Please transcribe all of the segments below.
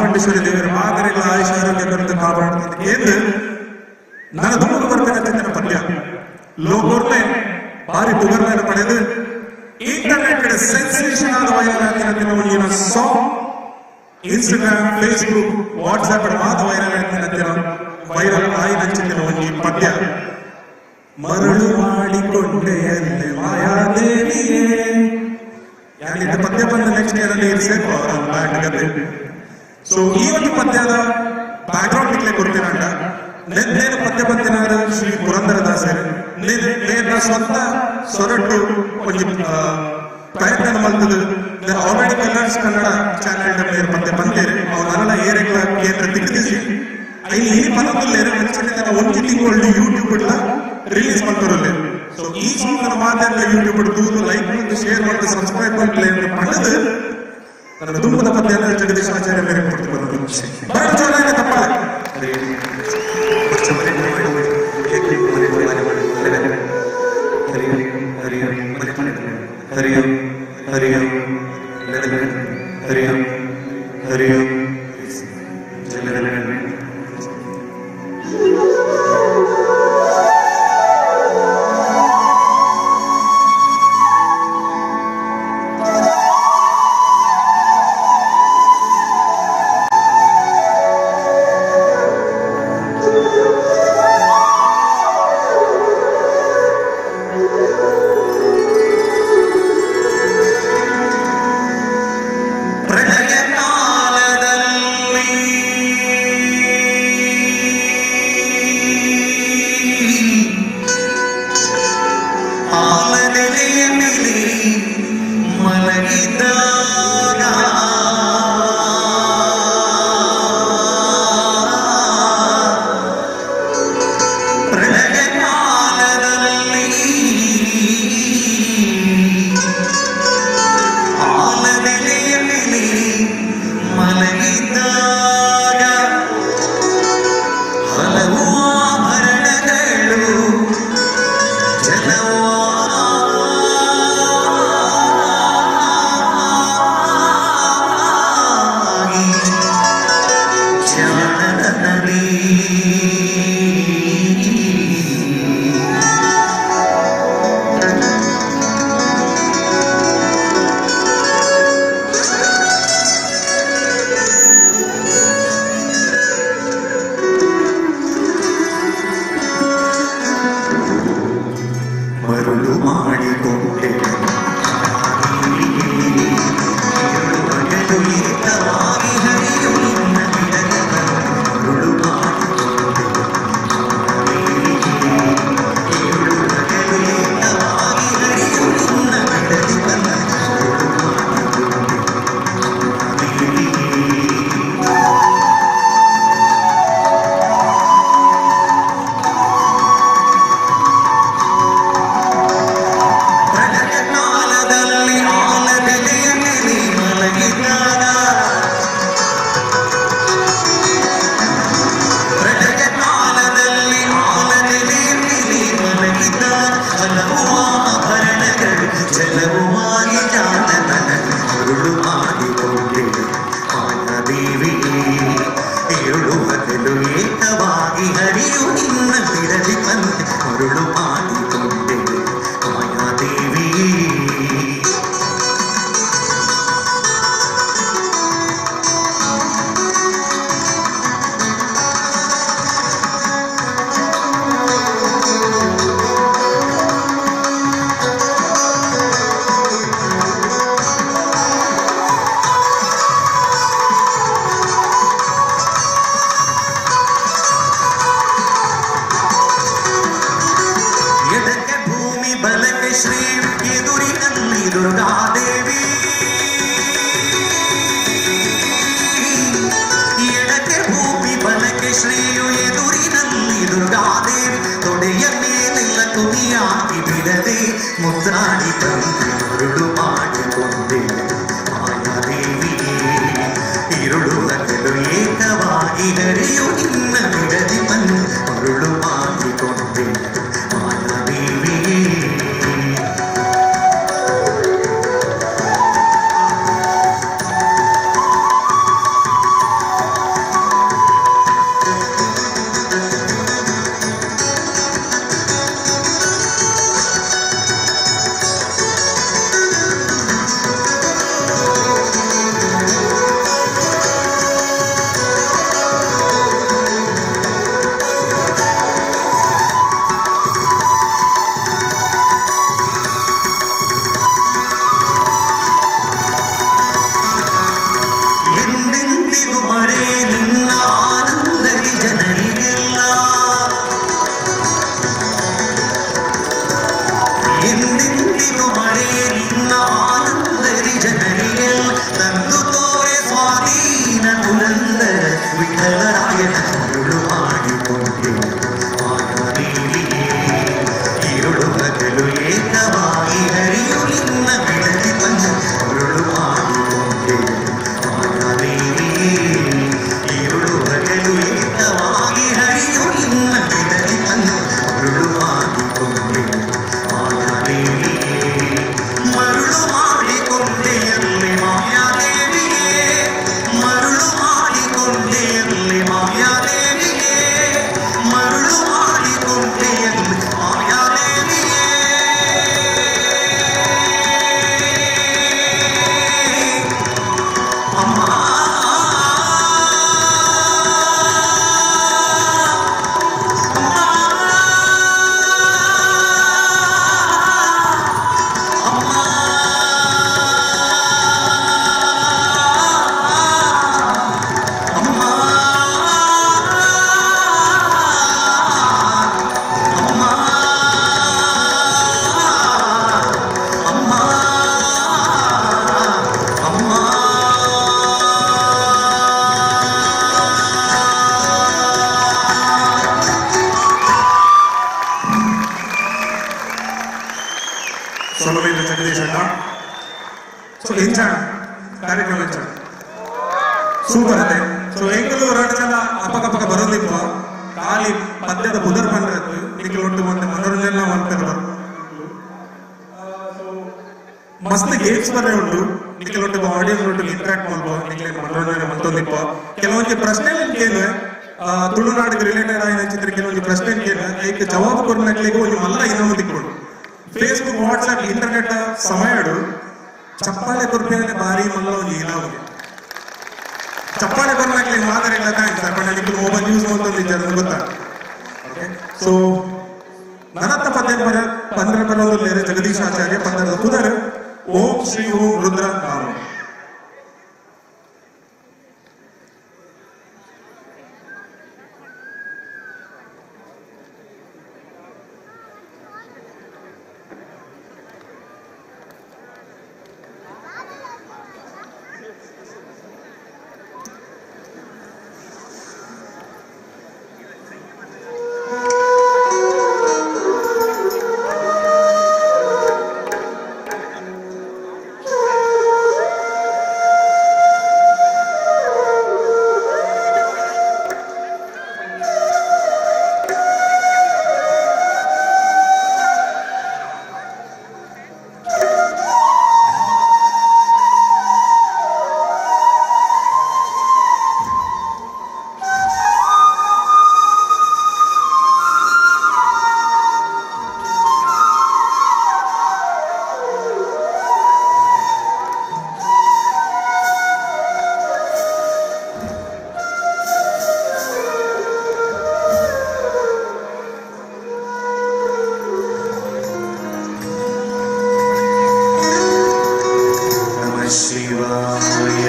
ಚಾಮುಂಡೇಶ್ವರಿ ದೇವರ ಮಾದರಿಗಳ ಆಯುಷ ಆರೋಗ್ಯ ಕರೆದು ಕಾಪಾಡುತ್ತದೆ ಎಂದು ನನ್ನ ದುಮುಖ ಬರ್ತಕ್ಕಂಥ ಪದ್ಯ ಲೋಕೋರ್ಮೆ ಭಾರಿ ಪುಗರ್ಮೆಯನ್ನು ಪಡೆದು ಇಂಟರ್ನೆಟ್ ಸೆನ್ಸೇಷನ್ ಆದ ವೈರಲ್ ಆಗಿನ ಸಾಂಗ್ ಇನ್ಸ್ಟಾಗ್ರಾಮ್ ಫೇಸ್ಬುಕ್ ವಾಟ್ಸ್ಆಪ್ ಮಾತ ವೈರಲ್ ಆಗಿನ ವೈರಲ್ ಆಯಿನಂಚಿನ ಒಂಜಿ ಪದ್ಯ ಮರಳು ಮಾಡಿಕೊಂಡೆಯಲ್ಲಿ ಮಾಯಾದೇವಿಯೇ. ಯಾಕಂದ್ರೆ ಪದ್ಯ ಬಂದ ನೆಕ್ಸ್ಟ್ ಇಯರ್ ಅಲ್ಲಿ ಸೇಫ್ ಅವರ ಬ್ಯಾಂಡ್ ಗತೆ. ಸೊ ಈ ಒಂದು ಪದ್ಯದ ಬ್ಯಾಕ್ಗ್ರೌಂಡ್ ನಿಕ್ಲೆ ಕೊಡ್ತೀನಂಡ ನೇನು ಪದ್ಯ ಪದ್ಯನಾದ ಶ್ರೀ ಪುರಂದರದಾಸರು ನೇನ ಸ್ವಂತ ಸೊರಟು ಒಂಜಿ ಪ್ರಯತ್ನ ಮಲ್ತದು. ಆಲ್ರೆಡಿ ಕಲರ್ಸ್ ಕನ್ನಡ ಚಾನೆಲ್ ಮೇರ್ ಪದ್ಯ ಬಂದೇರು ಅವ್ರು ನರಳ ಏರೆಗಳ ಕೇಂದ್ರ ತಿಕ್ಕಿಸಿ ಐನ್ ಈ ಪದದಲ್ಲೇರು ಅಂಚನೆ ಒಂಜಿ ತಿಂಗಳು ಯೂಟ್ಯೂಬ್ ರಿಲೀಸ್ ಮಾಡ್ತಾರಲ್ಲೇ. ಸೊ ಈ ಸಾಂಗ್ ಮಾತಾಡ ಯೂಟ್ಯೂಬ್ ತೂದು ಲೈಕ್ ಮತ್ತು ಶೇರ್ ಮತ್ತು ಸಬ್ಸ್ಕ್ರೈಬ್ ಪ್ಲೇ ಪಡೆದು ನನ್ನ ತುಂಬದ ಪದ್ಯ ಜಗದೀಶ್ ಆಚಾರ್ಯ ಮೇರೆ ಕೊಡ್ತು ಬಂದದ್ದು. ತಪ್ಪಲ್ಲ. ಹರಿ ಹರಿ ಹರಿ ಹರಿ ಪ್ರಳಯ ಕಾಲದಲ್ಲಿ ಆಲದೆಲೆಯ ಮೇಲೆ ಮಲಗಿದಾಗ ಪ್ರಳಯ ಕಾಲದಲ್ಲಿ ಆಲದೆಲೆಯ ಮೇಲೆ ಮಲಗಿದ್ದಾಗ ಹಲವು ಆಭರಣಗಳು ಜಲವಾಗಿ ಜ್ಞಾನದ ನದಿ. ಮರುಳು ಮಾಡಿಕೊಂಡೆ ಮರಳು ಏಕವಾಗಿ ಹರಿಯು ನಿನ್ನ ಬಿಡದ ಮರುಳು ಮಾಡಿಕೊಂಡೆ ಏಳು ಹಗಲು ಏಕವಾಗಿ ಹರಿಯು ನಿನ್ನ ಬಿಡದಿ ಬಂದ ಮರುಳು ಮಾಡಿಕೊಂಡೆ. ಪ್ರಳಯ ಕಾಲದಲ್ಲಿ ಆಲದೆಲೆಯ ಮೇಲೆ ಮಲಗಿದ್ದಾಗ ಪ್ರಳಯ ಕಾಲದಲ್ಲಿ ಆಲದೆಲೆಯ ಮೇಲೆ ಮಲಗಿದ್ದಾಗ ಹಲವು ಆಭರಣಗಳು ಜಲവുವಾಗಿ ಜಾನದನ ಮರುಳು ಮಾಡಿಕೊಂಡೆ ಮಾಯಾದೇವಿಯೇ. ಏಳು ಹಗಲು ಏಕವಾಗಿ ಹರಿಯು ನಿನ್ನ ಬಿಡದಿ ಬಂದೆ ಮರುಳು ಮಾಡಿಕೊಂಡೆ ಮಾಯಾದೇವಿಯೇ. ಎಡಕ್ಕೆ ಭೂಮಿ ಬಲಕ್ಕೆ ಶ್ರೀ ಎದುರಿನಲ್ಲಿ ದುರ್ಗಾದೇವಿ. ಎಡಕ್ಕೆ ಭೂಮಿ ಬಲಕ್ಕೆ ಶ್ರೀಯು ಎದುರಿನಲ್ಲಿ ದುರ್ಗಾದೇವಿ. ತೊಡೆಯ ಮೇಲೆಲ್ಲ ತುದಿಯಾಗಿ ಬಿಡದೆ ಮುದ್ದಾಡಿ ತಂದೆ ಮರುಳು ಮಾಡಿಕೊಂಡೆ ಮಾಯಾದೇವಿಯೇ. ಇರುಳು ಹಗಲು ಏಕವಾಗಿ ಹರಿಯು ನಿನ್ನ ಬಿಡದಿ ಬಂದು ಮರುಳು ಮಾಡಿಕೊಂಡೆ ಮಾಯಾದೇವಿಯೇ. ಮಾಯನ ಮರುಳು ಮಾಡಿಕೊಂಡೆ ಮಾಯಾದೇವಿಯೇ. ಇರುಳು ಬದಲು ಏಕವಾಗಿ ಹರಿಯು ನಿನ್ನ ಬಿಡಲಿ ಬಂದು ಮರುಳು ಮಾಡಿಕೊಂಡೆ ಮಾಯಾದೇವಿಯೇ. ಇರುಳು ಬದಲು ಏಕವಾಗಿ ಹರಿಯು ನಿನ್ನ ಬಿಡಲಿ ಬಂದು ಮರುಳು ಮಾಡಿಕೊಂಡೆ ಮಾಯಾದೇವಿಯೇ. ಮರುಳು ಮಾಡಿಕೊಂಡೆಯಲ್ಲಿ ಮಾಯಾದೇವಿಯೇ, ಮರುಳು ಮಾಡಿಕೊಂಡೆಯಲ್ಲಿ ಮಾಯಾದೇವಿಯೇ, ಮರುಳು ಮಾಡಿಕೊಂಡೆಯಲ್ಲಿ ಮಾಯಾದೇವಿಯೇ. ಅಮ್ಮ ಸೊಲವೇಂದ್ರ ಜಗದೀಶ್ ಅಣ್ಣ. ಸೊ ಇಂಚಾಣ ಕಾರ್ಯಕ್ರಮ ಇಂಚಾಣ ಸೂಪರ್ ಅತ್ತೆ. ಸೊ ಎಂಕಲು ಎರಡು ಜನ ಅಪಕಪಕ ಬರೋದಿಪ್ಪ ಖಾಲಿ ಪದ್ಯದ ಬುದರ್ ಬಂದ್ರದ್ದು ನಿಖಿಲ್ ಒಟ್ಟು ಒಂದು ಮನೋರಂಜನೆ ಮಾಡ್ತಾರೆ ಬರ್ ಮಸ್ತ್ ಗೇಮ್ಸ್ ಬರೇ ಉಂಟು. ನಿಖಿಲ್ ಒಟ್ಟು ಆಡಿಯನ್ಸ್ ಒಟ್ಟು ಇಂಟ್ರಾಕ್ಟ್ ಮಾಡ್ಬೋ ನಿಖಿಲ್ ಮನೋರಂಜನೆ ಮತ್ತೊಂದಿಪ್ಪ. ಕೆಲವೊಂದು ಪ್ರಶ್ನೆ ಕೇಳುವೆ ತುಳುನಾಡಿಗೆ ರಿಲೇಟೆಡ್ ಆಗಿ ಚಿತ್ರ ಕೆಲವೊಂದು ಪ್ರಶ್ನೆ ಕೇಳುವೆ ಏಕೆ ಜವಾಬು ಕೊಡ್ನಕ್ಲಿಗೆ ಒಂದು ಮಲ್ಲ ಇನಾಮು ತಿಕ್ಕೊಂಡು ಫೇಸ್ಬುಕ್ ವಾಟ್ಸ್ಆಪ್ ಇಂಟರ್ನೆಟ್ ಸಮಯಡು ಚಪ್ಪಾಳೆ ಕೊರ್ಪೇನೆ ಭಾರಿ ಮಲ್ಲ ಒಂದು ಇನಾಮು. ಚಪ್ಪಾಳೆ ಕೊರ್ನಾಕ್ಲಿ ಮಾತಾಡಿಲ್ಲ thanks ಪಂಡ ನಿಖಿಲ್ ಮೊಬೈಲ್ ಯೂಸ್ ಮಾಡ್ತೊಂದಿದ್ದಾರೆ ಅಂತ ಗೊತ್ತಾ. ಓಕೆ ಸೊ ನನತ್ತ ಪದ್ಯ ಪರ ಪಂದ್ರ ಪರವಲ್ಲಿ ಜಗದೀಶಾಚಾರ್ಯ ಪಂದ್ರದ ಪುದರ್ ಓಂ ಶ್ರೀ ಓಂ ರುದ್ರ ನಾಮ. ನಮಃ ಶಿವಾಯ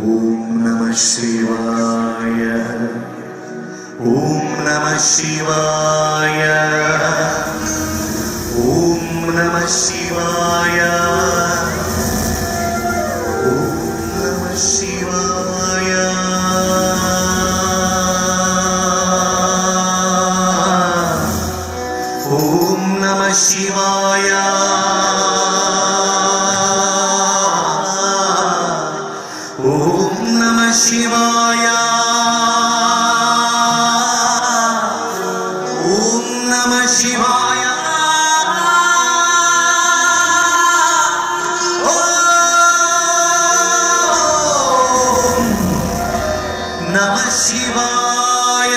ಓಂ ನಮಃ ಶಿವಾಯ ಓಂ ನಮಃ ಶಿವಾಯ ಓಂ ನಮಃ ಶಿವಾಯ ಓಂ ನಮಃ ಶಿವಾಯ. ಓಂ ನಮಃ ಶಿವಾಯ ಓಂ ನಮಃ ಶಿವಾಯ ಓಂ ನಮಃ ಶಿವಾಯ ಓಂ ನಮಃ ಶಿವಾಯ.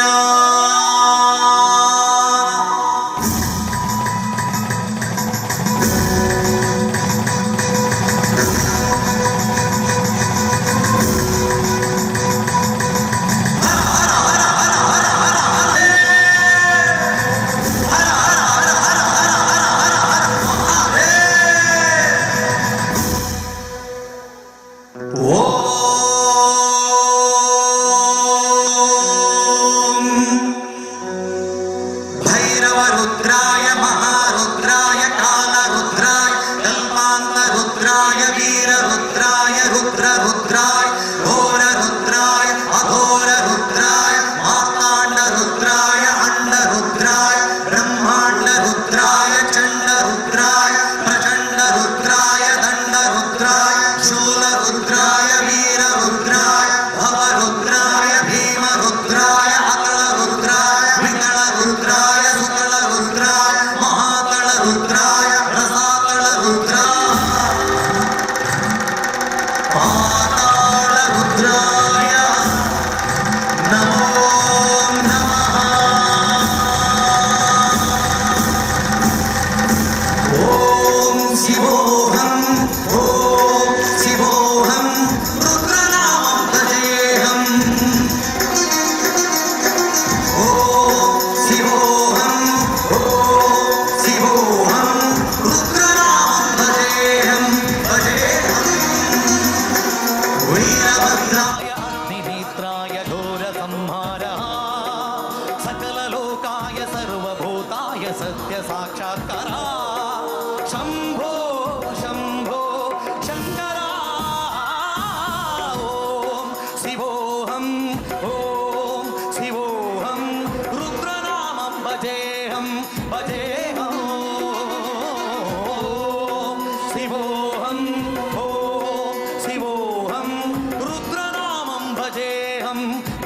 ಓಂ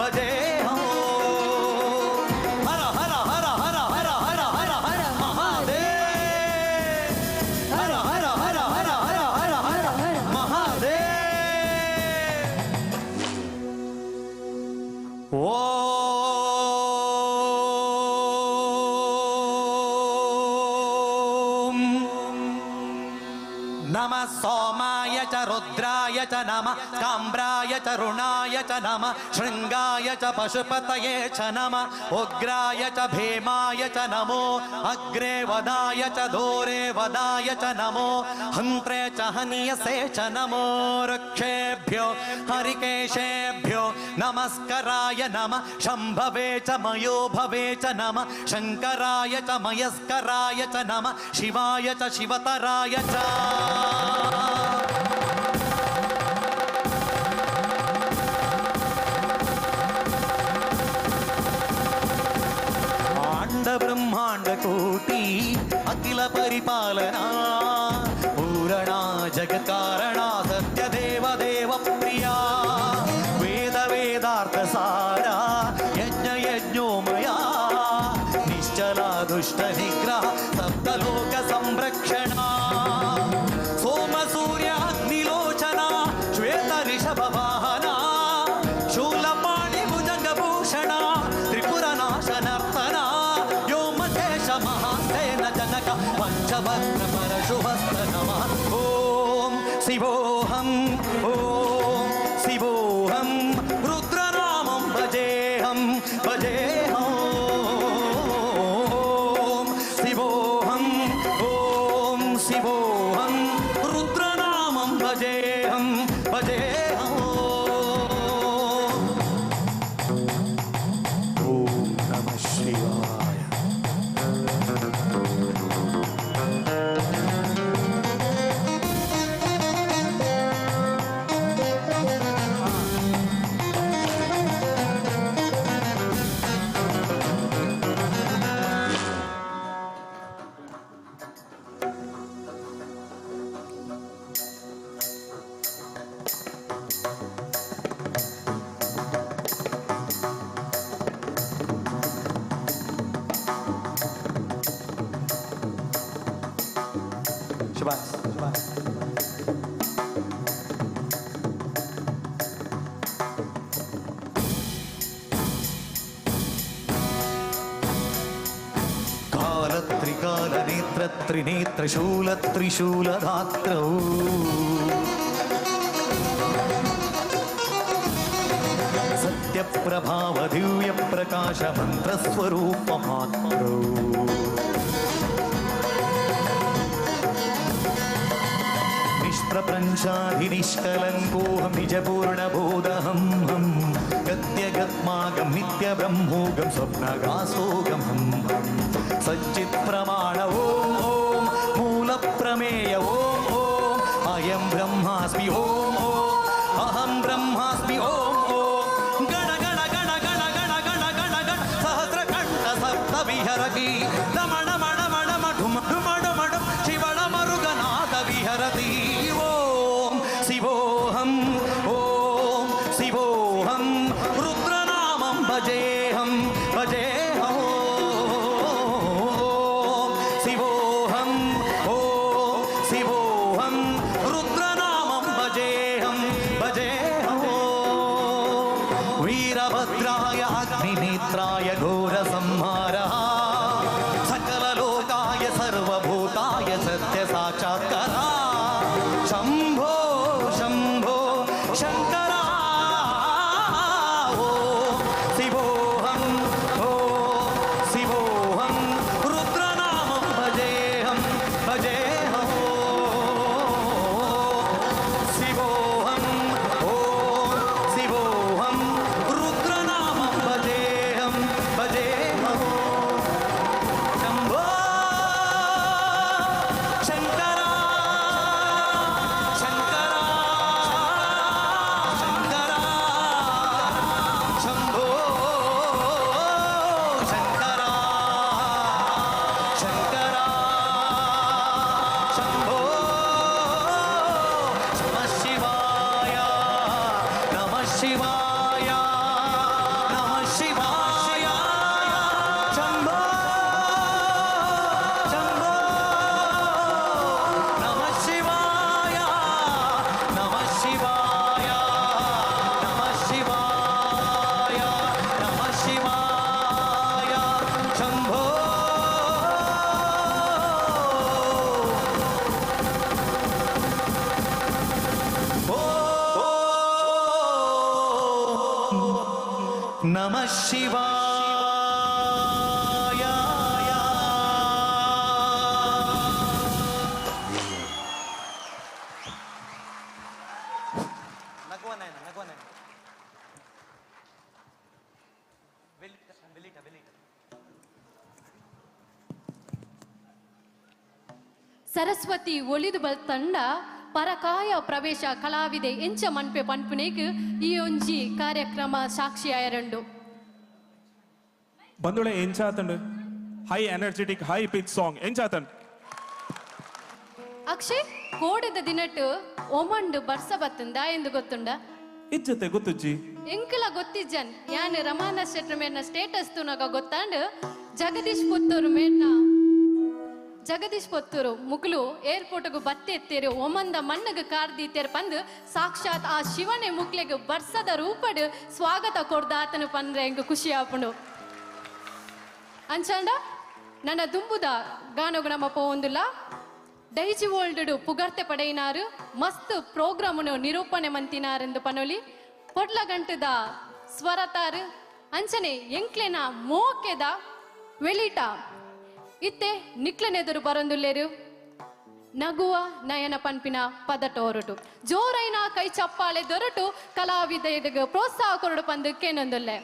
ಭಜೇಹಂ. ಹರ ಹರ ಹರ ಹರ ಹರ ಹರ ಹರ ಹರ ಮಹಾದೇವ. ಹರ ಹರ ಹರ ಹರ ಹರ ಹರ ಹರ ಮಹಾದೇವ. ಓಂ ನಮಃ ಸೋಮಾಯ ಚ ರುದ್ರಾಯ ಚ ನಮಃ ಕಾಮ್ರಾಯ ಚ ರುಣಾಯ ಚ ನಮಃ ಶೃಂಗಾಯ ಚ ಪಶುಪತಯೇ ಚ ನಮಃ ಉಗ್ರಾಯ ಚ ಭೀಮಾಯ ಚ ನಮೋ ಅಗ್ರೆ ವದಾಯ ಚ ದೂರೆ ವದಾಯ ಚ ನಮೋ ಹಂತ್ರೆ ಚ ಹನಿಯಸೇ ಚ ನಮೋ ವೃಕ್ಷೇಭ್ಯೋ ಹರಿಕೇಶೇಭ್ಯೋ ನಮಸ್ಕರಾಯ ನಮಃ ಶಂಭವೇ ಚ ಮಯೋಭವೇ ಚ ನಮಃ ಶಂಕರಾಯ ಚ ಮಯಸ್ಕರಾಯ ಚ ನಮಃ ಶಿವಾಯ ಚ ಶಿವತರಾಯ ಚ. ಆಂಡ ಬ್ರಹ್ಮಾಂಡ ಕೋಟಿ ಅಖಿಲ ಪರಿಪಾಲನಾ ಪೂರಣ ಜಗತ್ಕಾರಣ ಸತ್ಯ ದೇವ ದೇವ ಪ್ರಿಯ ವೇದ ವೇದಾರ್ಥ ಸಾರ ಯಜ್ಞ ಯಜ್ಞೋಮಯ ನಿಶ್ಚಲ ದುಷ್ಟ ನಿಗ್ರಹ ಸಪ್ತಲೋಕ ಸಂರಕ್ಷಣ ಸೋಮ ಸೂರ್ಯ ಅಗ್ನಿಲೋಚನ ಶ್ವೇತ ರಿಷಭ ವಾಹನ ಶೂಲಪಾಣಿ ಭುಜಂಗಭೂಷಣ ತ್ರಿಪುರ ನಾಶನರ್ತನ ವ್ಯೋಮಶೇಷ ಮಹಾಸೇನ ಜನಕ ಪಂಚಭದ್ರ ಪರಶುಭಸ್ತ ನಮಃ. ಓಂ ಶಿವೋಹಂ ಓಂ ಶಿವೋಹಂ ರುದ್ರನಾಮಂ ಭಜೇಹಂ ಭಜೇಹಂ. ಓಂ ಶಿವೋಹಂ ಓಂ ಶಿವೋಹಂ ರುದ್ರನಾಮಂ ಭಜೇಹಂ ಭಜೇಹಂ. ಓಂ ನಮಃ ಶಿವಾಯ. ಶುಭಾಸ್ ಶುಭಾಸ್. ಕಾಲ ತ್ರಿಕಾಲ ನೇತ್ರ ತ್ರಿನೇತ್ರ ಶೂಲ ತ್ರಿಶೂಲಧಾತ್ರೌ ಸತ್ಯ ಪ್ರಭಾವ ದಿವ್ಯ ಪ್ರಕಾಶ ಮಂತ್ರ ಸ್ವರೂಪ ಮಾತ್ರೌ. ನಿಷ್ಪ್ರಪಂಚಾಧಿ ನಿಷ್ಕಲಂಕೋಹಂ ನಿಜಪೂರ್ಣಬೋಧಹಂ ಹಂ ಗತ್ಯಗತ್ಮಾಗಂ ನಿತ್ಯ ಬ್ರಹ್ಮೋಗಂ ಸ್ವಪ್ನಗಾಸೋಗಂ ಹಂ ಹಂ ಸಚ್ಚಿತ್ ಪ್ರಮಾಣ ಓಂ ಓಂ ಮೂಲ ಪ್ರಮೇಯ ಓಂ ಓಂ ಅಯಂ ಬ್ರಹ್ಮಾಸ್ಮಿ ಓಂ ಓಂ ಅಹಂ ಬ್ರಹ್ಮಾಸ್ಮಿ ಓಂ ಓಂ ಗಣ ಗಣ ಗಣ ಗಣ ಗಣ ಗಣ ಗಣ ಗಣ ಸಹಸ್ರ ಕಂಠ ಸಪ್ತ ವಿಹರತಿ ದಮಣ ಮಣ ಮಣ ಮಢು ಮಢು ಮಡು ಮಡು ಶಿವಣ ಮರುಗನಾಥ ವಿಹರತಿ. ಓಂ ಶಿವೋಹಂ ಓಂ ಶಿವೋಹಂ ರುದ್ರನಾಮಂ ಭಜೇಹಂ ಭಜೇಹಂ. ಓಂ ಶಿವೋಹಂ ಓಂ ಶಿವೋಹಂ ರುದ್ರನಾಮಂ ಭಜೇಹಂ ಭಜೇಹಂ. ವೀರಭದ್ರಾಯ ಅಗ್ನಿನೇತ್ರಾಯ ಘೋರ ಸಂಹಾರ ಸಕಲ ಲೋಕಾಯ ಸರ್ವಭೂತಾಯ ಸತ್ಯ ಸಾಕ್ಷಾತ್ಕಾರ ಶಂಭೋ ಶಂಭೋ ಶಂಕರ. ಓಂ ಶಿವೋಹಂ ಓಂ ಶಿವೋಹಂ ರುದ್ರನಾಮಂ ಭಜೇಹಂ ಭಜೇಹಂ. ಶಿವೋಹಂ ಓಂ ಶಿವೋಹಂ ರುದ್ರನಾಮಂ ಭಜೇಹಂ ಭಜೇಹಂ. ನಮಃ ಶಿವಾಯ. ನಗುವ ನಯನ, ನಗುವ ನಯನ. ಬೆಲಿಟ ಬೆಲಿಟ ಬೆಲಿಟ. ಸರಸ್ವತಿ ಒಲಿದು ತಂಡ ಪರಕಾಯ ಪ್ರವೇಶ ಕಲಾವಿದೆ ಎಂಚ ಮನ್ಪೆ ಪನ್ಪುನೇಗ್ ಈ ಒಂಜಿ ಕಾರ್ಯಕ್ರಮ ಸಾಕ್ಷಿಯಾಯರಂಡು. ಬಂದುಳೆ ಎಂಚಾತಂಡು high energetic high pitch song ಎಂಚಾತಂಡ್. Akshay, ಕೋಡೆದ ದಿನಟ್ ಒಮಂಡು ಬರ್ಸ ಬತ್ತುಂದ ಎಂದು ಗೊತ್ತುಂಡ? ಇಜ್ಜತೆ ಗೊತ್ತುಜ್ಜಿ. ಎಂಕಲ ಗೊತ್ತಿಜ್ಜನ್. ಯಾನ್ ರಮಾನ ಶೆಟ್ರ ಮೇರ್ನ ಸ್ಟೇಟಸ್ ತುನಗ ಗೊತ್ತಾಂಡ್. ಜಗದೀಶ್ ಪುತ್ತೂರು ಮೇರ್ನ, ಜಗದೀಶ್ ಪೊತ್ತೂರು ಮುಗುಲು ಏರ್ಪೋರ್ಟ್ಗು ಬತ್ತಿ ಎತ್ತೇರು, ಒಮಂದ ಮಣ್ಣಗ್ ಕಾರ್ದೀತೇರು ಪಂದ್ ಸಾಕ್ಷಾತ್ ಆ ಶಿವನೇ ಮುಕ್ಲೆಗ್ ಬರ್ಸದ ರೂಪಡ್ ಸ್ವಾಗತ ಕೊಡ್ದಾತನು ಪಂದ್ರೆ ಎಂಕ್ ಖುಷಿ ಆಪುಂಡು. ಅಂಚಾಂಡ ನನ್ನ ದುಂಬುದ ಗಾನಗು ನಮ್ಮ ಪೋವೊಂದುಲ್ಲ. ಡೈಜಿ ವರ್ಲ್ಡ್ ಪುಗರ್ತೆ ಪಡೆಯಿನಾರು, ಮಸ್ತ್ ಪ್ರೋಗ್ರಾಮುನು ನಿರೂಪಣೆ ಮಂತಿನಾರೆಂದು ಪನೊಲಿ. ಪೊಡ್ಲ ಗಂಟದ ಸ್ವರತಾರು ಅಂಚನೆ ಎಂಕ್ಲೆನ ಮೋಕೆದ ವೆಳಿಟ ಇತ್ತೆ ನಿಕ್ಲನೆದುರು ಬರೊಂದುಲ್ಲೇರು ನಗುವ ನಯನ ಪನ್ಪಿನ ಪದಟೋರುಟು. ಜೋರೈನ ಕೈ ಚಪ್ಪಾಳೆ ದೊರಟು ಕಲಾವಿದೆಗೆ ಪ್ರೋತ್ಸಾಹ ಕೊರಡು ಪಂದು ಕೇನೊಂದುಲ್ಲೆ.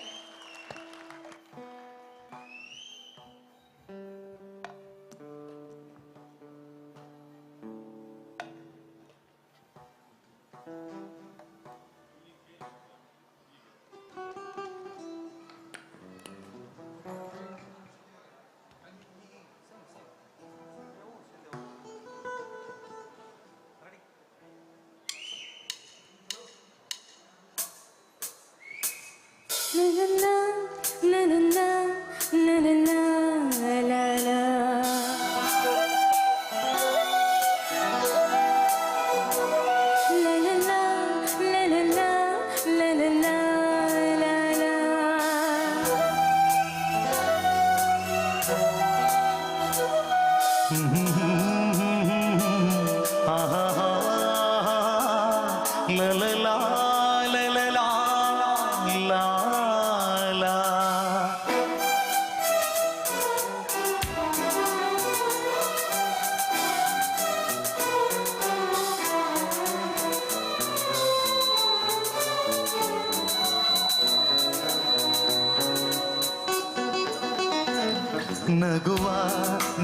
ನಗುವ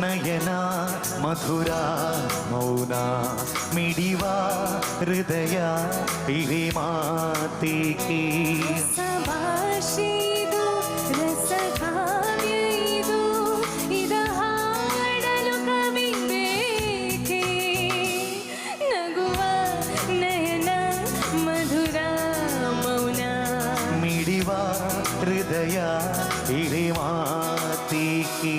ನಯನ ಮಧುರ ಮೌನ ಮಿಡಿವ ಹೃದಯ ಇವೆ ಮಾತಿಗೆ. ಭಾಷೆದು ರಸಕಾವ್ಯ ಇದು, ಇದ ಹಾಡಲು ಕವಿ ಬೇಕೆ? ನಗುವ ನಯನ ಮಧುರ ಮೌನ ಮಿಡಿವ ಹೃದಯ ಇವೆ ಮಾತಿಗೆ.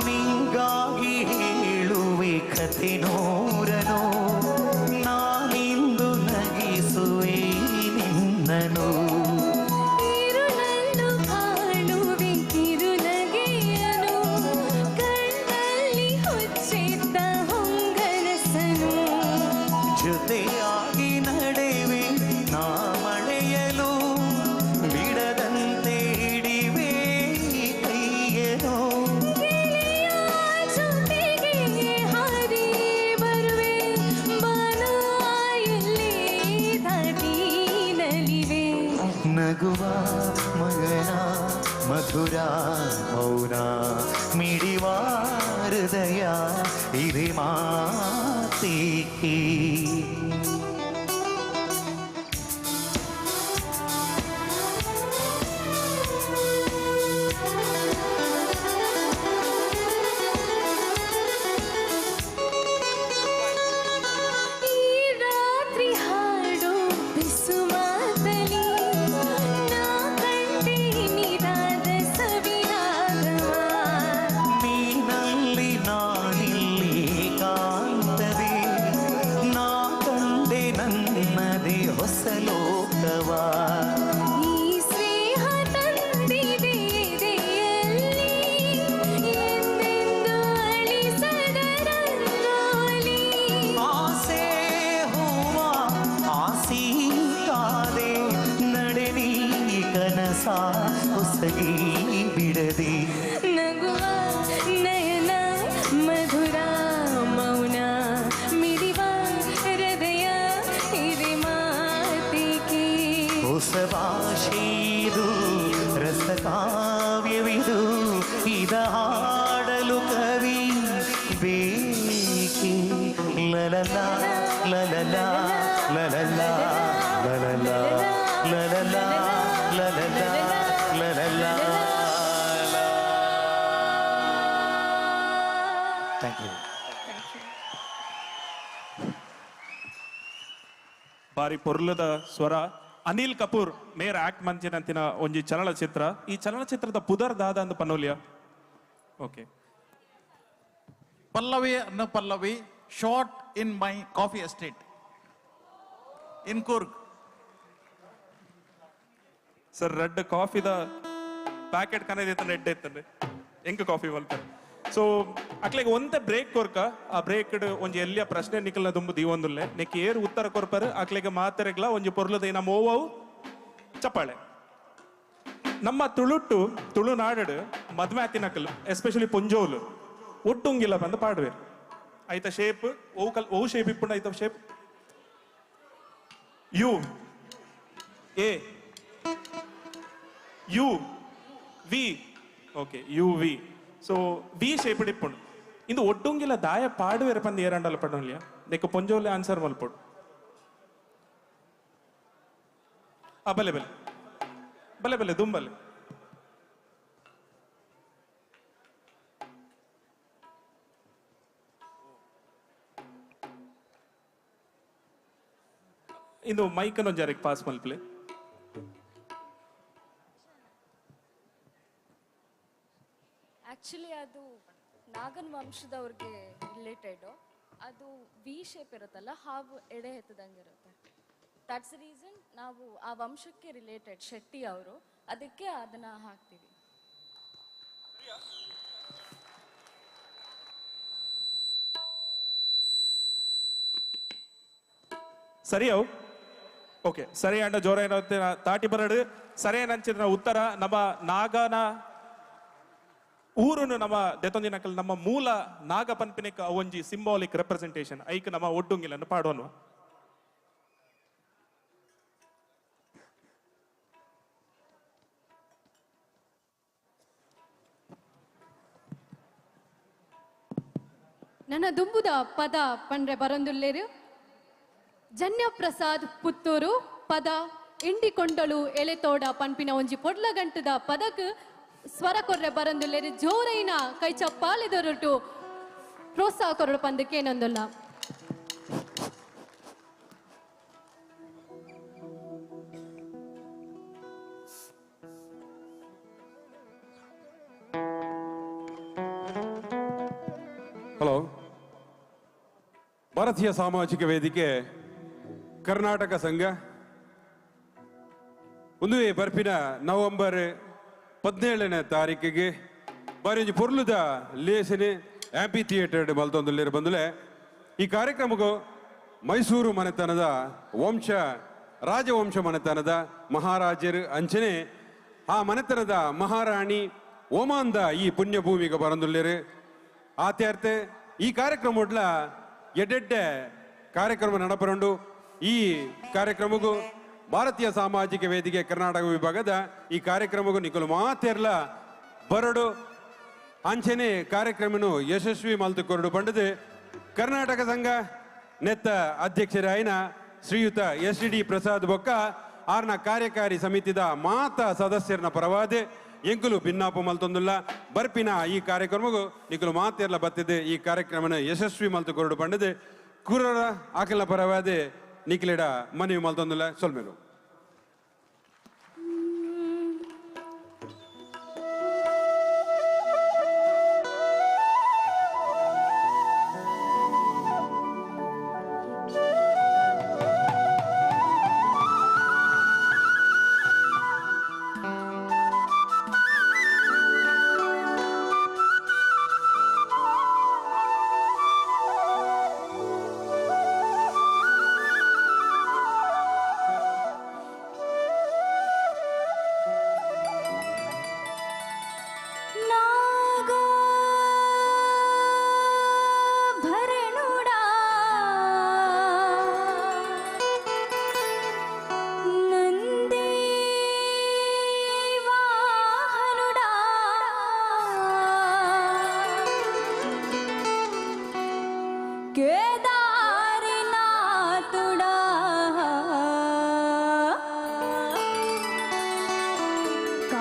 ನಿಂಗಾಗಿ ಹೇಳುವೆ ಕಥೆ ನೂರನು, ನಾನಿಂದು ನಗಿಸುವೆ ನಿನ್ನನು. ಇರುಳಲ್ಲೂ ಕಾಣುವೆ ಕಿರುನಗೆಯನು, ಕಣ್ಣಲ್ಲಿ ಹುಚ್ಚಿದ್ದ ಹೊಂಗನಸನು. ಜೊತೆಯಾಗಿ ನಡೆವೆ ನಾ ಮಳೆಯಲು, ಬಿಡದಂತೆ ಹಿಡಿವೆ ಕೈಯನು. ಗೆಳೆಯ ಜೊತೆಗೆ ಹಾರಿ ಬರುವೆ, ಬಾನ ಎಲ್ಲಿ ದಾಟಿ ನಲಿವೆ. ನಗುವ ಮಗನ ಮಧುರ ಮೌನ ಮಿಡಿವ ಹೃದಯ ಇದೆ ಮಾತಿಗೆ. ಈ ರಾತ್ರಿ ಹಾಡು ಬಿಸು ಮಾತಲಿ, ನಾ ಕಂಡೆ ಹೊಸಗಿ ಬಿಡದೆ. ನಗುವ ನಯನ ಮಧುರ ಮೌನ ಮಿಡಿವ ಹೃದಯ ಇದೆ ಮಾತಿಗೆ. ಹೊಸ ಭಾಷೆಯಿದು ರಸಕಾವ್ಯವಿದು ಇದ ಹಾಡಲು ಕವಿ ಬೇಕೆ. ಲಲಲ ಲಲಲ ಲಲಲ ಲಲಲ ಲಲಲ ಲಲಲ ಲಲಲ. Thank you. ಬಾರಿ ಪೊರ್ಲದ ಸ್ವರ. ಅನಿಲ್ ಕಪೂರ್ ಮೇರ್ ಆಕ್ಟ್ ಮಂಚಿನಂತಿನ ಒಂಜಿ ಚಲನಚಿತ್ರ. ಈ ಚಲನಚಿತ್ರದ ಪುದರ್ ದಾದ ಅಂದ್ ಪನೋಲಿಯ. Okay. Pallavi Anu Pallavi shot in my coffee estate in Coorg. Sir red ಕಾಫಿದ packet ಕನೆದಿತ್ತಂದ್ರೆ ರೆಡ್ ಇತ್ತಂದ್ರೆ ಎಂಕ್ ಕಾಫಿ ಮಲ್ಪೆರೆ. ಸೊ ಅಕ್ಲೆಗ್ ಒಂತೆ ಬ್ರೇಕ್ ಕೊರ್ಕ. ಆ ಬ್ರೇಕ್ ಒಂಜಿ ಎಲ್ಲಿಯ ಪ್ರಶ್ನೆ ನಿಕಲ್ನ ದುಂಬು ದೀವೊಂದುಲ್ಲೆ. ನೆಕ್ ಏರ್ ಉತ್ತರ ಕೊರ್ಪರ್ ಅಕ್ಲೆಗ್ ಮಾತೆರೆಗ್ಲ ಒಂಜಿ ಪೊರ್ಲುದ ನಮ್ಮ ಓವವು ಚಪ್ಪಾಳೆ. ನಮ್ಮ ತುಳುಟ್ಟು ತುಳುನಾಡು ಮದ್ಮೆ ಆತಿನಕಲ್ ಎಸ್ಪೆಷಲಿ ಪೊಂಜೋಲು ಒಟ್ಟುಂಗಿಲ್ಲ ಬಂದು ಪಾಡುವೆರ್. ಐತ ಶೇಪ್ ಓ ಕಲ್ ಓ ಶೇಪ್ ಇಪ್ಪುಂಡ ಐತ shape U A U V. Okay U V. So V shape ಇಪ್ಪುಂಡು. ಇಂದು ಒಟ್ಟುಂಗಿಲ್ಲ ದಾಯ ಪಾಡುವೆರ್ ಪಂದ್ ಏರಂಡಲ ಪಡೋಲಿಯ ನೆಕ್ ಪೊಂಜೋಲೆ ಆನ್ಸರ್ ಮಲ್ಪೊಡು. ಆ ಬಲೆ ಬಲೆ ಬಲೆ ಬಲೆ ದುಂಬಲೆ. ಇಂದು ಮೈಕ್ ಅನ್ನು ಜಾರಿಗೆ ಪಾಸ್ ಮಲ್ಪಲೆ. ಆ್ಯಕ್ಚುಲಿ ಅದು ನಾಗನ್ ವಂಶದವ್ರಿಗೆ ರಿಲೇಟೆಡು. ಅದು ವಿ ಶೇಪ್ ಇರುತ್ತಲ್ಲ, ಹಾವು ಎಡೆ ಎತ್ತದಂಗೆ ಇರುತ್ತೆ. That's reason ನಾವು ಆ ವಂಶಕ್ಕೆ ರಿಲೇಟೆಡ್ ಶೆಟ್ಟಿ ಅವರು, ಅದಕ್ಕೆ ಅದನ್ನು ಹಾಕ್ತೀವಿ. ಸರಿ ಅವು ಓಕೆ ಸರಿ ಅಂಡ ಜೋರ ಏನಂತ ತಾಟಿ ಬರಡು ಸರಿ ನಂಚಿನ ಉತ್ತರ. ನಮ್ಮ ನಾಗನ ಊರುನು ನಮ್ಮ ದೆತೊಂದಿನಕಲ್ ನಮ್ಮ ಮೂಲ ನಾಗ ಪನ್ಪಿನಕ ಒಂಜಿ ಸಿಂಬಾಲಿಕ್ ರೆಪ್ರೆಸೆಂಟೇಷನ್ ಐಕ್ ನಮ್ಮ ಒಡ್ಡುಂಗಿಲನ್ನು ಪಾಡೋನು. ನನ್ನ ದುಂಬುದ ಪದ ಪಂಡ್ರೆ ಬರೊಂದುಲ್ಲೇರು ಜನ್ಯ ಪ್ರಸಾದ್ ಪುತ್ತೂರು ಪದ ಇಂಡಿಕೊಂಡಳು ಎಲೆತೋಡ ಪನ್ಪಿನ ಒಂಜಿ ಪೊಡ್ಲಗಂಟದ ಪದಕ್ ಸ್ವರ ಕೊರ್ರೆ ಬರಂದುಲ್ಲೇರು ಜೋರೈನ ಕೈ ಚಪ್ಪಾಲೆದೊರಟು ಪ್ರೋತ್ಸಾಹ ಕೊರಡು ಪಂದಕ್ಕೆ ಏನೊಂದಲ್ಲ. ಹಲೋ, ಭಾರತೀಯ ಸಾಮಾಜಿಕ ವೇದಿಕೆ ಕರ್ನಾಟಕ ಸಂಘ ಒಂದುವೇ ಬರ್ಪಿನ ನವೆಂಬರ್ 17ನೇ ತಾರೀಕಿಗೆ ಬಾರಿ ಪೊರ್ಲುದ ಲೇಸನೆ ಆಂಪಿ ಥಿಯೇಟರ್ ಮಲ್ತೊಂದುಲ್ಲೇರು ಬಂದುಲೆ. ಈ ಕಾರ್ಯಕ್ರಮಕ್ಕೂ ಮೈಸೂರು ಮನೆತನದ ವಂಶ ರಾಜವಂಶ ಮನೆತನದ ಮಹಾರಾಜರು ಅಂಚನೆ ಆ ಮನೆತನದ ಮಹಾರಾಣಿ ಓಮಾಂದ ಈ ಪುಣ್ಯಭೂಮಿಗೆ ಬರಂದುಲ್ಲೇರು. ಆತ್ಯಾರ್ತೆ ಈ ಕಾರ್ಯಕ್ರಮ ಎಡ್ಡೆಡ್ಡೆ ಕಾರ್ಯಕ್ರಮ ನಡಪರಂಡು. ಈ ಕಾರ್ಯಕ್ರಮಕ್ಕೂ ಭಾರತೀಯ ಸಾಮಾಜಿಕ ವೇದಿಕೆ ಕರ್ನಾಟಕ ವಿಭಾಗದ ಈ ಕಾರ್ಯಕ್ರಮಕ್ಕೂ ನಿಕಲು ಮಾತೆರ್ಲ ಬರಡು ಅಂಚನೆ ಕಾರ್ಯಕ್ರಮನು ಯಶಸ್ವಿ ಮಲ್ತು ಕೊರಡು ಬಂಡದು ಕರ್ನಾಟಕ ಸಂಘ ನೆತ್ತ ಅಧ್ಯಕ್ಷರಾಯಿನ ಶ್ರೀಯುತ ಎಸ್ ಡಿ ಪ್ರಸಾದ್ ಬೊಕ್ಕ ಆರ್ನ ಕಾರ್ಯಕಾರಿ ಸಮಿತಿದ ಮಾತ ಸದಸ್ಯರನ ಪರವಾದೆ ಎಂಕುಲು ಭಿನ್ನಾಪ ಮಲ್ತೊಂದುಲ್ಲ. ಬರ್ಪಿನ ಈ ಕಾರ್ಯಕ್ರಮಕ್ಕೂ ನಿಕಲು ಮಾತೆರ್ಲ ಬತ್ತಿದೆ ಈ ಕಾರ್ಯಕ್ರಮನ ಯಶಸ್ವಿ ಮಲ್ತು ಕೊರಡು ಬಂಡದು ಕುರರ ಆಕಲ ಪರವಾದೆ ನಿಖಿಲಿಡ ಮನವಿ ಮಲ್ತೊಂದುಲ್ಲ. ಸೊಲ್ಮೇಲು.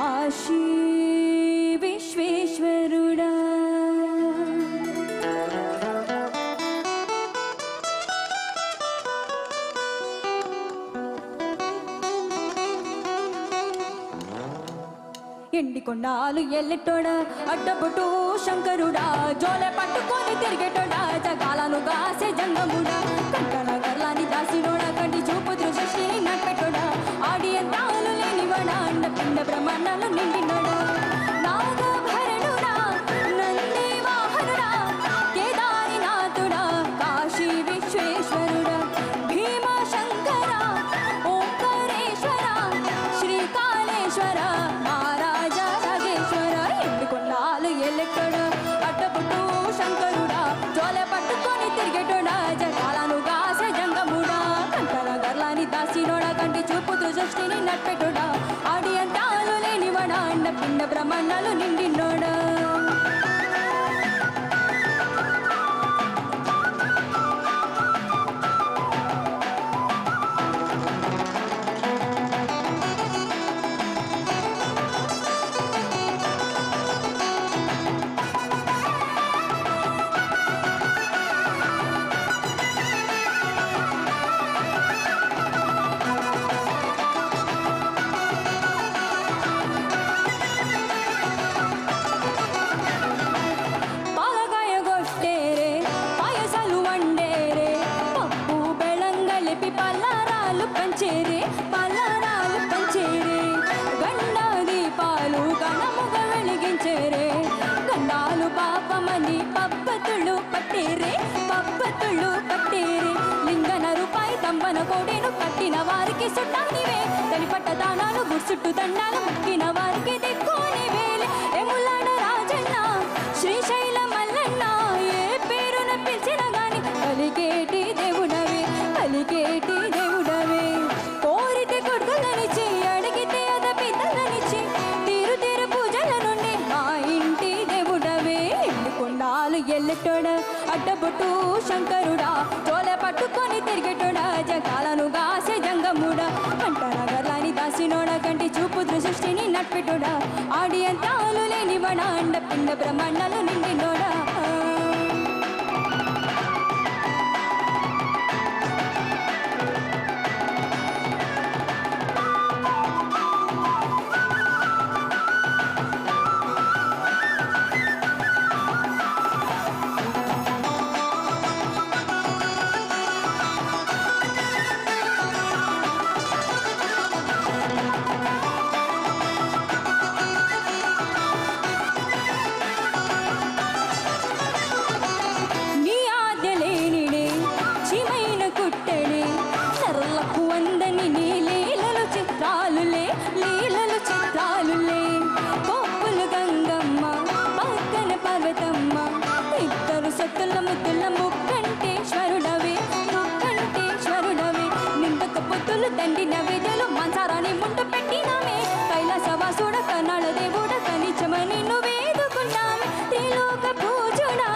కాశీ విశ్వేశ్వరుడా. ఎండికొండాలు ఎల్లెట్టోడా అడ్డబొట్టు శంకరుడా, జోలె పట్టుకొని తిరిగేటోడా, జగాలను గాసే జంగముడా, కంటన గర్లాని దాసినోడా, కంటి చూపు దృష్టిని నడిపెట్టోడా, ఆడి అంతాలు లేనివాడా, అండ పిండ బ్రహ్మాండాలు నిండినోడా, నాగభరణుడా నంది వాహనుడా, కేదారినాథుడా కాశీ విశ్వేశ్వరుడా, భీమశంకర ఓంకారేశ్వర శ్రీకాళేశ్వర మహారాజా రాజేశ్వర. ఎండికొండాలు ఎల్లెట్టోడా అడ్డబొట్టు శంకరుడా, జోలె పట్టుకొని తిరిగేటోడా, జగాలను గాసే జంగముడా, కంటన గర్లాని దాసినోడా, కంటి చూపు దృష్టిని నడిపెట్టోడా, ఆడి అంతాలు లేనివాడా, అండ పిండ బ్రహ్మాండాలు నిండినోడా. పాలకాయ కొట్టేరే పాయసాలు వండేరే, పప్పు బెల్లం కలిపి పల్లారాలు పంచేరే, పల్లారాలు పంచేరే, గండ దీపాలు గణముగ వెలిగించేరే, గండాలు పాపమని పబ్బతుళ్ళు పట్టేరే, పబ్బతుళ్ళు పట్టేరే, లింగన రూపాయి తంబన కోడేను కట్టిన వారికి సుట్టానివే, తడిపట్ట దానాలు గుడిసుట్టు దండాలు ముక్కిన వారికి దిక్కునివేలే, ఎములాడ రాజన్న శ్రీశైల మల్లన్న, ఏ పేరున పిలిచిన గాని పలికేటి దేవుడవే, పలికేటి దేవుడవే, కోరితే కొడుకులనిచ్చి అడిగితే అద పిల్లలనిచ్చి తీరు తీరు పూజల నుండి మా ఇంటి దేవుడవే. కొండాలు ఎల్లెట్టోడా అడ్డబొట్టు శంకరుడా, చోల పట్టుకొని తిరిగేటోడా, జగాలను గాసే జంగముడా, కంటనగర్లాని దాసినోడా, కంటి చూపు దృష్టిని నడిపెట్టోడా, ఆడి అంతాలు లేనివాడా, అండ పిండ బ్రహ్మాండాలు నిండినోడా. నీ ఆజ్ఞ లేనిడే చిమైన కుట్టడే, నరులకు అందని నీ లీలలు చిత్రాలులే, లీలలు చిత్రాలులే, కొప్పులు గంగమ్మ పక్కన పర్వతమ్మ, ఇద్దరు సత్తుల ముద్దుల ముక్కంటేశ్వరుడవే, ముక్కంటేశ్వరుడవే, నిందక పొత్తులు తండిన విధులు మంచారాన్ని ముందు పెట్టినామే, కైలాసవాసుడ కన్నాళ దేవుడ కనిచమని నువ్వేదుకున్నామే, త్రిలోక పూజుడా